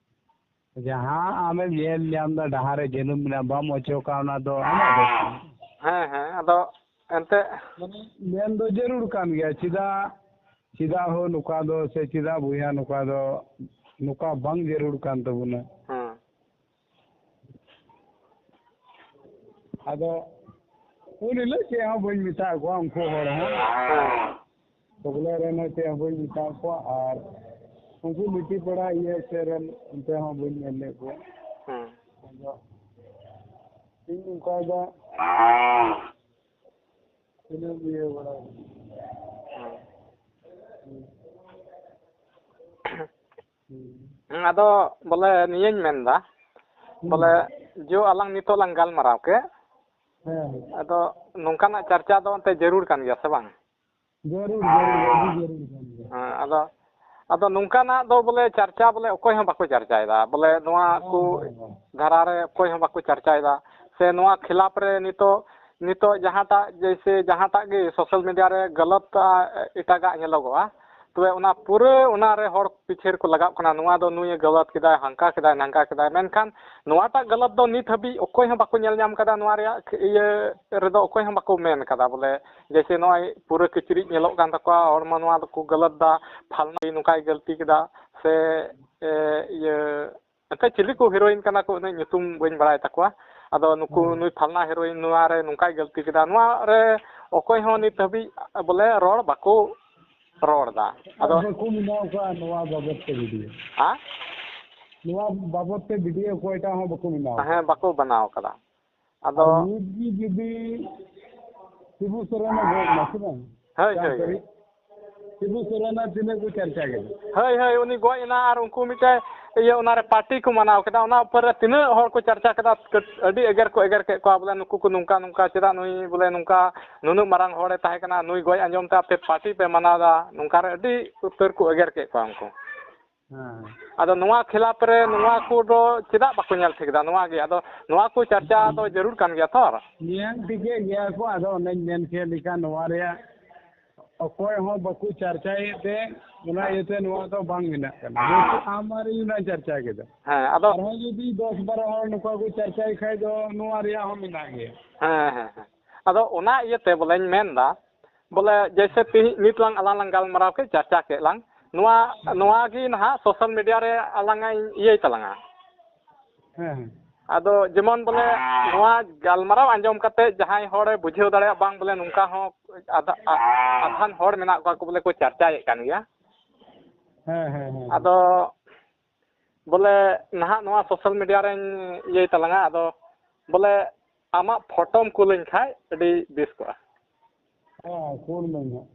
ᱡᱟᱦᱟᱸ ᱟᱢᱮᱢ ᱧᱮᱞ ᱧᱟᱢ ᱫᱟ, ᱰᱟᱦᱟᱨ ᱨᱮ ᱡᱟᱹᱱᱩᱢ ᱢᱮᱱᱟᱜᱼᱟ, ᱵᱟᱢ ᱚᱪᱚᱜᱟ, ᱚᱱᱟ ᱫᱚ ᱟᱢᱟᱜ ᱫᱚᱥ ᱠᱟᱱᱟ᱾ ᱦᱮᱸ, ᱦᱮᱸ, ᱟᱫᱚ ᱮᱱᱛᱮ ᱢᱟᱱᱮ ᱢᱮᱱ ᱫᱚ ᱡᱟᱹᱨᱩᱲ ᱠᱟᱱ ᱜᱮᱭᱟ, ᱪᱮᱫᱟᱜ, ᱪᱮᱫᱟᱜ ᱦᱳ ᱱᱚᱝᱠᱟ ᱫᱚ, ᱥᱮ ᱪᱮᱫᱟᱜ ᱵᱚᱭᱦᱟ ᱱᱚᱝᱠᱟ ᱫᱚ, ᱱᱚᱝᱠᱟ ᱵᱟᱝ ᱡᱟᱹᱨᱩᱲ ᱠᱟᱱ ᱛᱟᱵᱚᱱᱟ᱾ ᱦᱮᱸ᱾ ᱟᱫᱚ ᱩᱱ ᱦᱤᱞᱳᱜ ᱪᱮᱫ ᱦᱚᱸ ᱵᱟᱹᱧ ᱢᱮᱛᱟᱫ ᱠᱚᱣᱟ, ᱩᱱᱠᱩ ᱦᱚᱲ ᱦᱚᱸ᱾ ᱦᱮᱸ᱾ ᱵᱚᱜᱽᱞᱟ ᱨᱮᱱ ᱦᱚᱸ ᱪᱮᱫ ᱦᱚᱸ ᱵᱟᱹᱧ ᱢᱮᱛᱟᱫ ᱠᱚᱣᱟ, ᱟᱨ ᱩᱱᱠᱩ ᱞᱤᱴᱤ ᱯᱟᱲᱟ ᱤᱭᱟᱹ ᱥᱮᱫ ᱨᱮᱱ ᱚᱱᱛᱮ ᱦᱚᱸ ᱵᱟᱹᱧ ᱧᱮᱞ ᱞᱮᱫ ᱠᱚᱣᱟ᱾ ᱦᱮᱸ᱾ ᱟᱫᱚ ᱤᱧ ᱚᱱᱠᱟ ᱫᱚ ᱛᱤᱱᱟᱹᱜ ᱤᱭᱟᱹ ᱵᱟᱲᱟ ᱦᱮᱸ᱾ ᱦᱩᱸ᱾ ᱦᱮᱸ, ᱟᱫᱚ ᱵᱚᱞᱮ ᱱᱤᱭᱟᱹᱧ ᱢᱮᱱᱫᱟ, ᱦᱩᱸ᱾ ᱵᱚᱞᱮ ᱡᱚ ᱟᱞᱟᱝ ᱱᱤᱛᱚᱜ ᱞᱟᱝ ᱜᱟᱞᱢᱟᱨᱟᱣ ᱠᱮᱫ, ᱦᱮᱸ᱾ ᱟᱫᱚ ᱱᱚᱝᱠᱟᱱᱟᱜ ᱪᱟᱨᱪᱟ ᱫᱚ ᱮᱱᱛᱮ ᱡᱟᱹᱨᱩᱲ ᱠᱟᱱ ᱜᱮᱭᱟ ᱥᱮ ᱵᱟᱝ? ᱡᱟᱹᱨᱩᱲ, ᱡᱟᱹᱨᱩᱲ, ᱟᱹᱰᱤ ᱡᱟᱹᱨᱩᱲ ᱠᱟᱱ ᱜᱮᱭᱟ᱾ ᱦᱮᱸ, ᱟᱫᱚ, ᱟᱫᱚ ᱱᱚᱝᱠᱟᱱᱟᱜ ᱫᱚ ᱵᱚᱞᱮ ᱪᱟᱨᱪᱟ ᱵᱚᱞᱮ ᱚᱠᱚᱭ ᱦᱚᱸ ᱵᱟᱠᱚ ᱪᱟᱨᱪᱟᱭᱮᱫᱟ, ᱵᱚᱞᱮ ᱱᱚᱣᱟ ᱠᱚ ᱦᱮᱸ, ᱦᱮᱸ, ᱦᱮᱸ᱾ ᱫᱷᱟᱨᱟ ᱨᱮ ᱚᱠᱚᱭ ᱦᱚᱸ ᱵᱟᱠᱚ ᱪᱟᱨᱪᱟᱭᱮᱫᱟ, ᱥᱮ ᱱᱚᱣᱟ ᱠᱷᱤᱞᱟᱯ ᱨᱮ ᱱᱤᱛᱚᱜ, ᱱᱤᱛᱚᱜ ᱡᱟᱦᱟᱸᱴᱟᱜ ᱡᱮᱭᱥᱮ ᱡᱟᱦᱟᱸᱴᱟᱜ ᱜᱮ ᱥᱳᱥᱟᱞ ᱢᱤᱰᱤᱭᱟ ᱨᱮ ᱜᱟᱞᱟᱛ, ᱟ, ᱮᱴᱟᱜᱟᱜ ᱧᱮᱞᱚᱜᱚᱜᱼᱟ, ᱛᱚᱵᱮ ᱚᱱᱟ ᱯᱩᱨᱟᱹ ᱚᱱᱟ ᱨᱮ ᱦᱚᱲ ᱯᱤᱪᱷᱟᱹ ᱨᱮᱠᱚ ᱞᱟᱜᱟᱜ ᱠᱟᱱᱟ, ᱱᱚᱣᱟ ᱫᱚ ᱱᱩᱭᱮ ᱜᱟᱞᱟᱛ ᱠᱮᱫᱟᱭ, ᱦᱟᱱᱠᱟ ᱠᱮᱫᱟᱭ, ᱱᱟᱝᱠᱟ ᱠᱮᱫᱟᱭ, ᱢᱮᱱᱠᱷᱟᱱ ᱱᱚᱣᱟᱴᱟᱜ ᱜᱟᱞᱟᱛ ᱫᱚ ᱱᱤᱛ ᱦᱟᱹᱵᱤᱡ ᱚᱠᱚᱭ ᱦᱚᱸ ᱵᱟᱠᱚ ᱧᱮᱞ ᱧᱟᱢ ᱠᱟᱫᱟ, ᱱᱚᱣᱟ ᱨᱮᱭᱟᱜ ᱤᱭᱟᱹ ᱨᱮᱫᱚ ᱚᱠᱚᱭ ᱦᱚᱸ ᱵᱟᱠᱚ ᱢᱮᱱ ᱠᱟᱫᱟ ᱵᱚᱞᱮ, ᱡᱮᱭᱥᱮ ᱱᱚᱜᱼᱚᱭ ᱯᱩᱨᱟᱹ ᱠᱤᱪᱨᱤᱡ ᱧᱮᱞᱚᱜ ᱠᱟᱱ ᱛᱟᱠᱚᱣᱟ, ᱦᱚᱲᱢᱚ ᱱᱚᱣᱟ ᱫᱚᱠᱚ ᱜᱟᱞᱟᱛ ᱫᱟ, ᱯᱷᱟᱞᱱᱟ ᱱᱚᱝᱠᱟᱭ ᱜᱟᱹᱞᱛᱤ ᱠᱮᱫᱟ, ᱥᱮ, ᱮ, ᱤᱭᱟᱹ, ᱮᱱᱛᱮ ᱪᱤᱞᱤ ᱠᱚ ᱦᱤᱨᱳᱭᱤᱱ ᱠᱟᱱᱟ ᱠᱚ, ᱩᱱᱟᱹᱜ ᱧᱩᱛᱩᱢ ᱵᱟᱹᱧ ᱵᱟᱲᱟᱭ ᱛᱟᱠᱚᱣᱟ᱾ ᱟᱫᱚ ᱱᱩᱠᱩ, ᱦᱮᱸ᱾ ᱱᱩᱭ ᱯᱷᱟᱞᱱᱟ ᱦᱤᱨᱳᱭᱤᱱ ᱱᱚᱣᱟ ᱨᱮ ᱱᱚᱝᱠᱟᱭ ᱜᱟᱹᱞᱛᱤ ᱠᱮᱫᱟ, ᱱᱚᱣᱟ ᱨᱮ ᱚᱠᱚᱭ ᱦᱚᱸ ᱱᱤᱛ ᱦᱟᱹᱵᱤᱡ ᱵᱚᱞᱮ ᱨᱚᱲ ᱵᱟᱠᱚ ᱨᱚᱲ ᱫᱟ᱾ ᱟᱫᱚ ᱵᱟᱠᱚ ᱵᱮᱱᱟᱣ ᱠᱟᱜᱼᱟ ᱱᱚᱣᱟ ᱵᱟᱵᱚᱫ ᱛᱮ ᱵᱷᱤᱰᱤᱭᱳ᱾ ᱦᱮᱸ? ᱱᱚᱣᱟ ᱵᱟᱵᱚᱫ ᱛᱮ ᱵᱷᱤᱰᱤᱭᱳ ᱚᱠᱚᱭᱴᱟᱜ ᱦᱚᱸ ᱵᱟᱠᱚ ᱵᱮᱱᱟᱣ ᱠᱟᱜᱼᱟ᱾ ᱦᱮᱸ, ᱵᱟᱠᱚ ᱵᱮᱱᱟᱣ ᱠᱟᱫᱟ᱾ ᱟᱫᱚ ᱟᱨ ᱱᱤᱛ ᱜᱮ ᱡᱩᱫᱤ ᱥᱤᱵᱩ ᱥᱚᱨᱮᱱ ᱮ ᱜᱚᱡ ᱮᱱᱟ ᱥᱮ ᱵᱟᱝ? ᱦᱳᱭ, ᱪᱟᱨ ᱦᱳᱭ, ᱛᱟᱹᱨᱤᱠᱷ᱾ ᱦᱳᱭ᱾ ᱥᱤᱵᱩ ᱥᱚᱨᱮᱱ ᱟᱨ ᱛᱤᱱᱟᱹᱜ ᱠᱚ ᱪᱟᱨᱪᱟ ᱠᱮᱫᱟ? ᱦᱳᱭ, ᱦᱳᱭ, ᱩᱱᱤ ᱜᱚᱡ ᱮᱱᱟ ᱟᱨ ᱩᱱᱠᱩ ᱢᱤᱫᱴᱮᱡ ᱤᱭᱟᱹ ᱚᱱᱟᱨᱮ ᱯᱟᱨᱴᱤ ᱠᱚ ᱢᱟᱱᱟᱣ ᱠᱮᱫᱟ, ᱚᱱᱟ ᱩᱯᱚᱨ ᱨᱮ ᱛᱤᱱᱟᱹᱜ ᱦᱚᱲ ᱠᱚ ᱪᱟᱨᱪᱟ ᱠᱮᱫᱟ, ᱟᱹᱰᱤ ᱮᱜᱮᱨ ᱠᱚ ᱮᱜᱮᱨ ᱠᱮᱫ ᱠᱚᱣᱟ, ᱵᱚᱞᱮ ᱱᱩᱠᱩ ᱠᱚ ᱱᱚᱝᱠᱟ ᱱᱚᱝᱠᱟ, ᱪᱮᱫᱟᱜ ᱱᱩᱭ ᱵᱚᱞᱮ ᱱᱚᱝᱠᱟ ᱱᱩᱱᱟᱹᱜ ᱢᱟᱨᱟᱝ ᱦᱚᱲᱮ ᱛᱟᱦᱮᱸ ᱠᱟᱱᱟ, ᱱᱩᱭ ᱜᱚᱡ ᱟᱸᱡᱚᱢ ᱛᱮ ᱟᱯᱮ ᱯᱟᱨᱴᱤ ᱯᱮ ᱢᱟᱱᱟᱣ ᱮᱫᱟ, ᱱᱚᱝᱠᱟ ᱨᱮ ᱟᱹᱰᱤ ᱩᱛᱟᱹᱨ ᱠᱚ ᱮᱜᱮᱨ ᱠᱮᱫ ᱠᱚᱣᱟ ᱩᱱᱠᱩ᱾ ᱦᱮᱸ᱾ ᱟᱫᱚ ᱱᱚᱣᱟ ᱠᱷᱤᱞᱟᱯ ᱨᱮ ᱱᱚᱣᱟ ᱠᱚᱫᱚ ᱪᱮᱫᱟᱜ ᱵᱟᱠᱚ ᱧᱮᱞ ᱴᱷᱤᱠ ᱮᱫᱟ? ᱱᱚᱣᱟ ᱜᱮ, ᱟᱫᱚ ᱱᱚᱣᱟ ᱠᱚ ᱪᱟᱨᱪᱟ ᱫᱚ ᱡᱟᱹᱨᱩᱲ ᱠᱟᱱ ᱜᱮᱭᱟ ᱛᱚ᱾ ᱧᱮᱞ ᱴᱷᱤᱠᱮᱫ ᱜᱮᱭᱟ ᱠᱚ, ᱟᱫᱚ ᱚᱱᱮᱧ ᱢᱮᱱ ᱠᱮᱫ ᱞᱮᱠᱟ, ᱱᱚᱣᱟ ᱨᱮᱭᱟᱜ ᱚᱠᱚᱭ ᱦᱚᱸ ᱵᱟᱠᱚ ᱪᱟᱨᱪᱟᱭᱮᱫ ᱛᱮ, ᱚᱱᱟ ᱤᱭᱟᱹᱛᱮ ᱱᱚᱣᱟ ᱫᱚ ᱵᱟᱝ ᱵᱮᱱᱟᱜ ᱠᱟᱱᱟ᱾ ᱡᱮᱦᱮᱛᱩ ᱟᱢ ᱟᱨ ᱤᱧ ᱞᱟᱝ ᱪᱟᱨᱪᱟ ᱠᱮᱫᱟ᱾ ᱦᱮᱸ, ᱟᱫᱚ ᱟᱨᱦᱚᱸ ᱡᱩᱫᱤ ᱫᱚᱥ ᱵᱟᱨᱚ ᱦᱚᱲ ᱱᱚᱝᱠᱟ ᱠᱚ ᱪᱟᱨᱪᱟᱭ ᱠᱷᱟᱡ ᱫᱚ, ᱱᱚᱣᱟ ᱨᱮᱭᱟᱜ ᱦᱚᱸ ᱢᱮᱱᱟᱜ ᱜᱮᱭᱟ᱾ ᱦᱮᱸ, ᱦᱮᱸ, ᱦᱮᱸ᱾ ᱟᱫᱚ ᱚᱱᱟ ᱤᱭᱟᱹᱛᱮ ᱵᱚᱞᱮᱧ ᱢᱮᱱᱫᱟ, ᱵᱚᱞᱮ ᱡᱮᱭᱥᱮ ᱛᱤᱦᱤᱧ ᱱᱤᱛ ᱞᱟᱝ ᱟᱞᱟᱝ ᱞᱟᱝ ᱜᱟᱞᱢᱟᱨᱟᱣ ᱠᱮᱫ, ᱪᱟᱨᱪᱟ ᱠᱮᱫ ᱞᱟᱝ, ᱱᱚᱣᱟ, ᱦᱮᱸ᱾ ᱱᱚᱣᱟ ᱜᱮ ᱱᱟᱦᱟᱜ social media ᱨᱮ ᱟᱞᱟᱝ ᱤᱧ ᱤᱭᱟᱹᱭ ᱛᱟᱞᱟᱝᱟ᱾ ᱦᱮᱸ, ᱦᱮᱸ᱾ ᱟᱫᱚ ᱡᱮᱢᱚᱱ ᱵᱚᱞᱮ ᱱᱚᱣᱟ ᱜᱟᱞᱢᱟᱨᱟᱣ ᱟᱸᱡᱚᱢ ᱠᱟᱛᱮ ᱡᱟᱦᱟᱸᱭ ᱦᱚᱲᱮ ᱵᱩᱡᱷᱟᱹᱣ ᱫᱟᱲᱮᱭᱟᱜ, ᱵᱟᱝ ᱵᱚᱞᱮ ᱱᱚᱝᱠᱟ ᱦᱚᱸ ᱟᱫᱷᱟ-, ᱟ-, ᱟᱫᱷᱟᱱ ᱦᱚᱲ ᱢᱮᱱᱟᱜ ᱠᱚᱣᱟ ᱠᱚ ᱵᱚᱞᱮ ᱠᱚ ᱪᱟᱨᱪᱟᱭᱮᱫ ᱠᱟᱱ ᱜᱮᱭᱟ᱾ ᱦᱮᱸ, ᱦᱮᱸ, ᱦᱮᱸ᱾ ᱟᱫᱚ ᱵᱚᱞᱮ ᱱᱟᱦᱟᱜ ᱱᱚᱣᱟ social media ᱨᱮᱧ ᱤᱭᱟᱹᱭ ᱛᱟᱞᱟᱝᱟ, ᱟᱫᱚ ᱵᱚᱞᱮ ᱟᱢᱟᱜ ᱯᱷᱳᱴᱳᱢ ᱠᱩᱞᱟᱹᱧ ᱠᱷᱟᱡ ᱟᱹᱰᱤ ᱵᱮᱥ ᱠᱚᱜᱼᱟ᱾ ᱦᱮᱸ, ᱠᱩᱞ ᱢᱟᱹᱧ ᱦᱟᱸᱜ᱾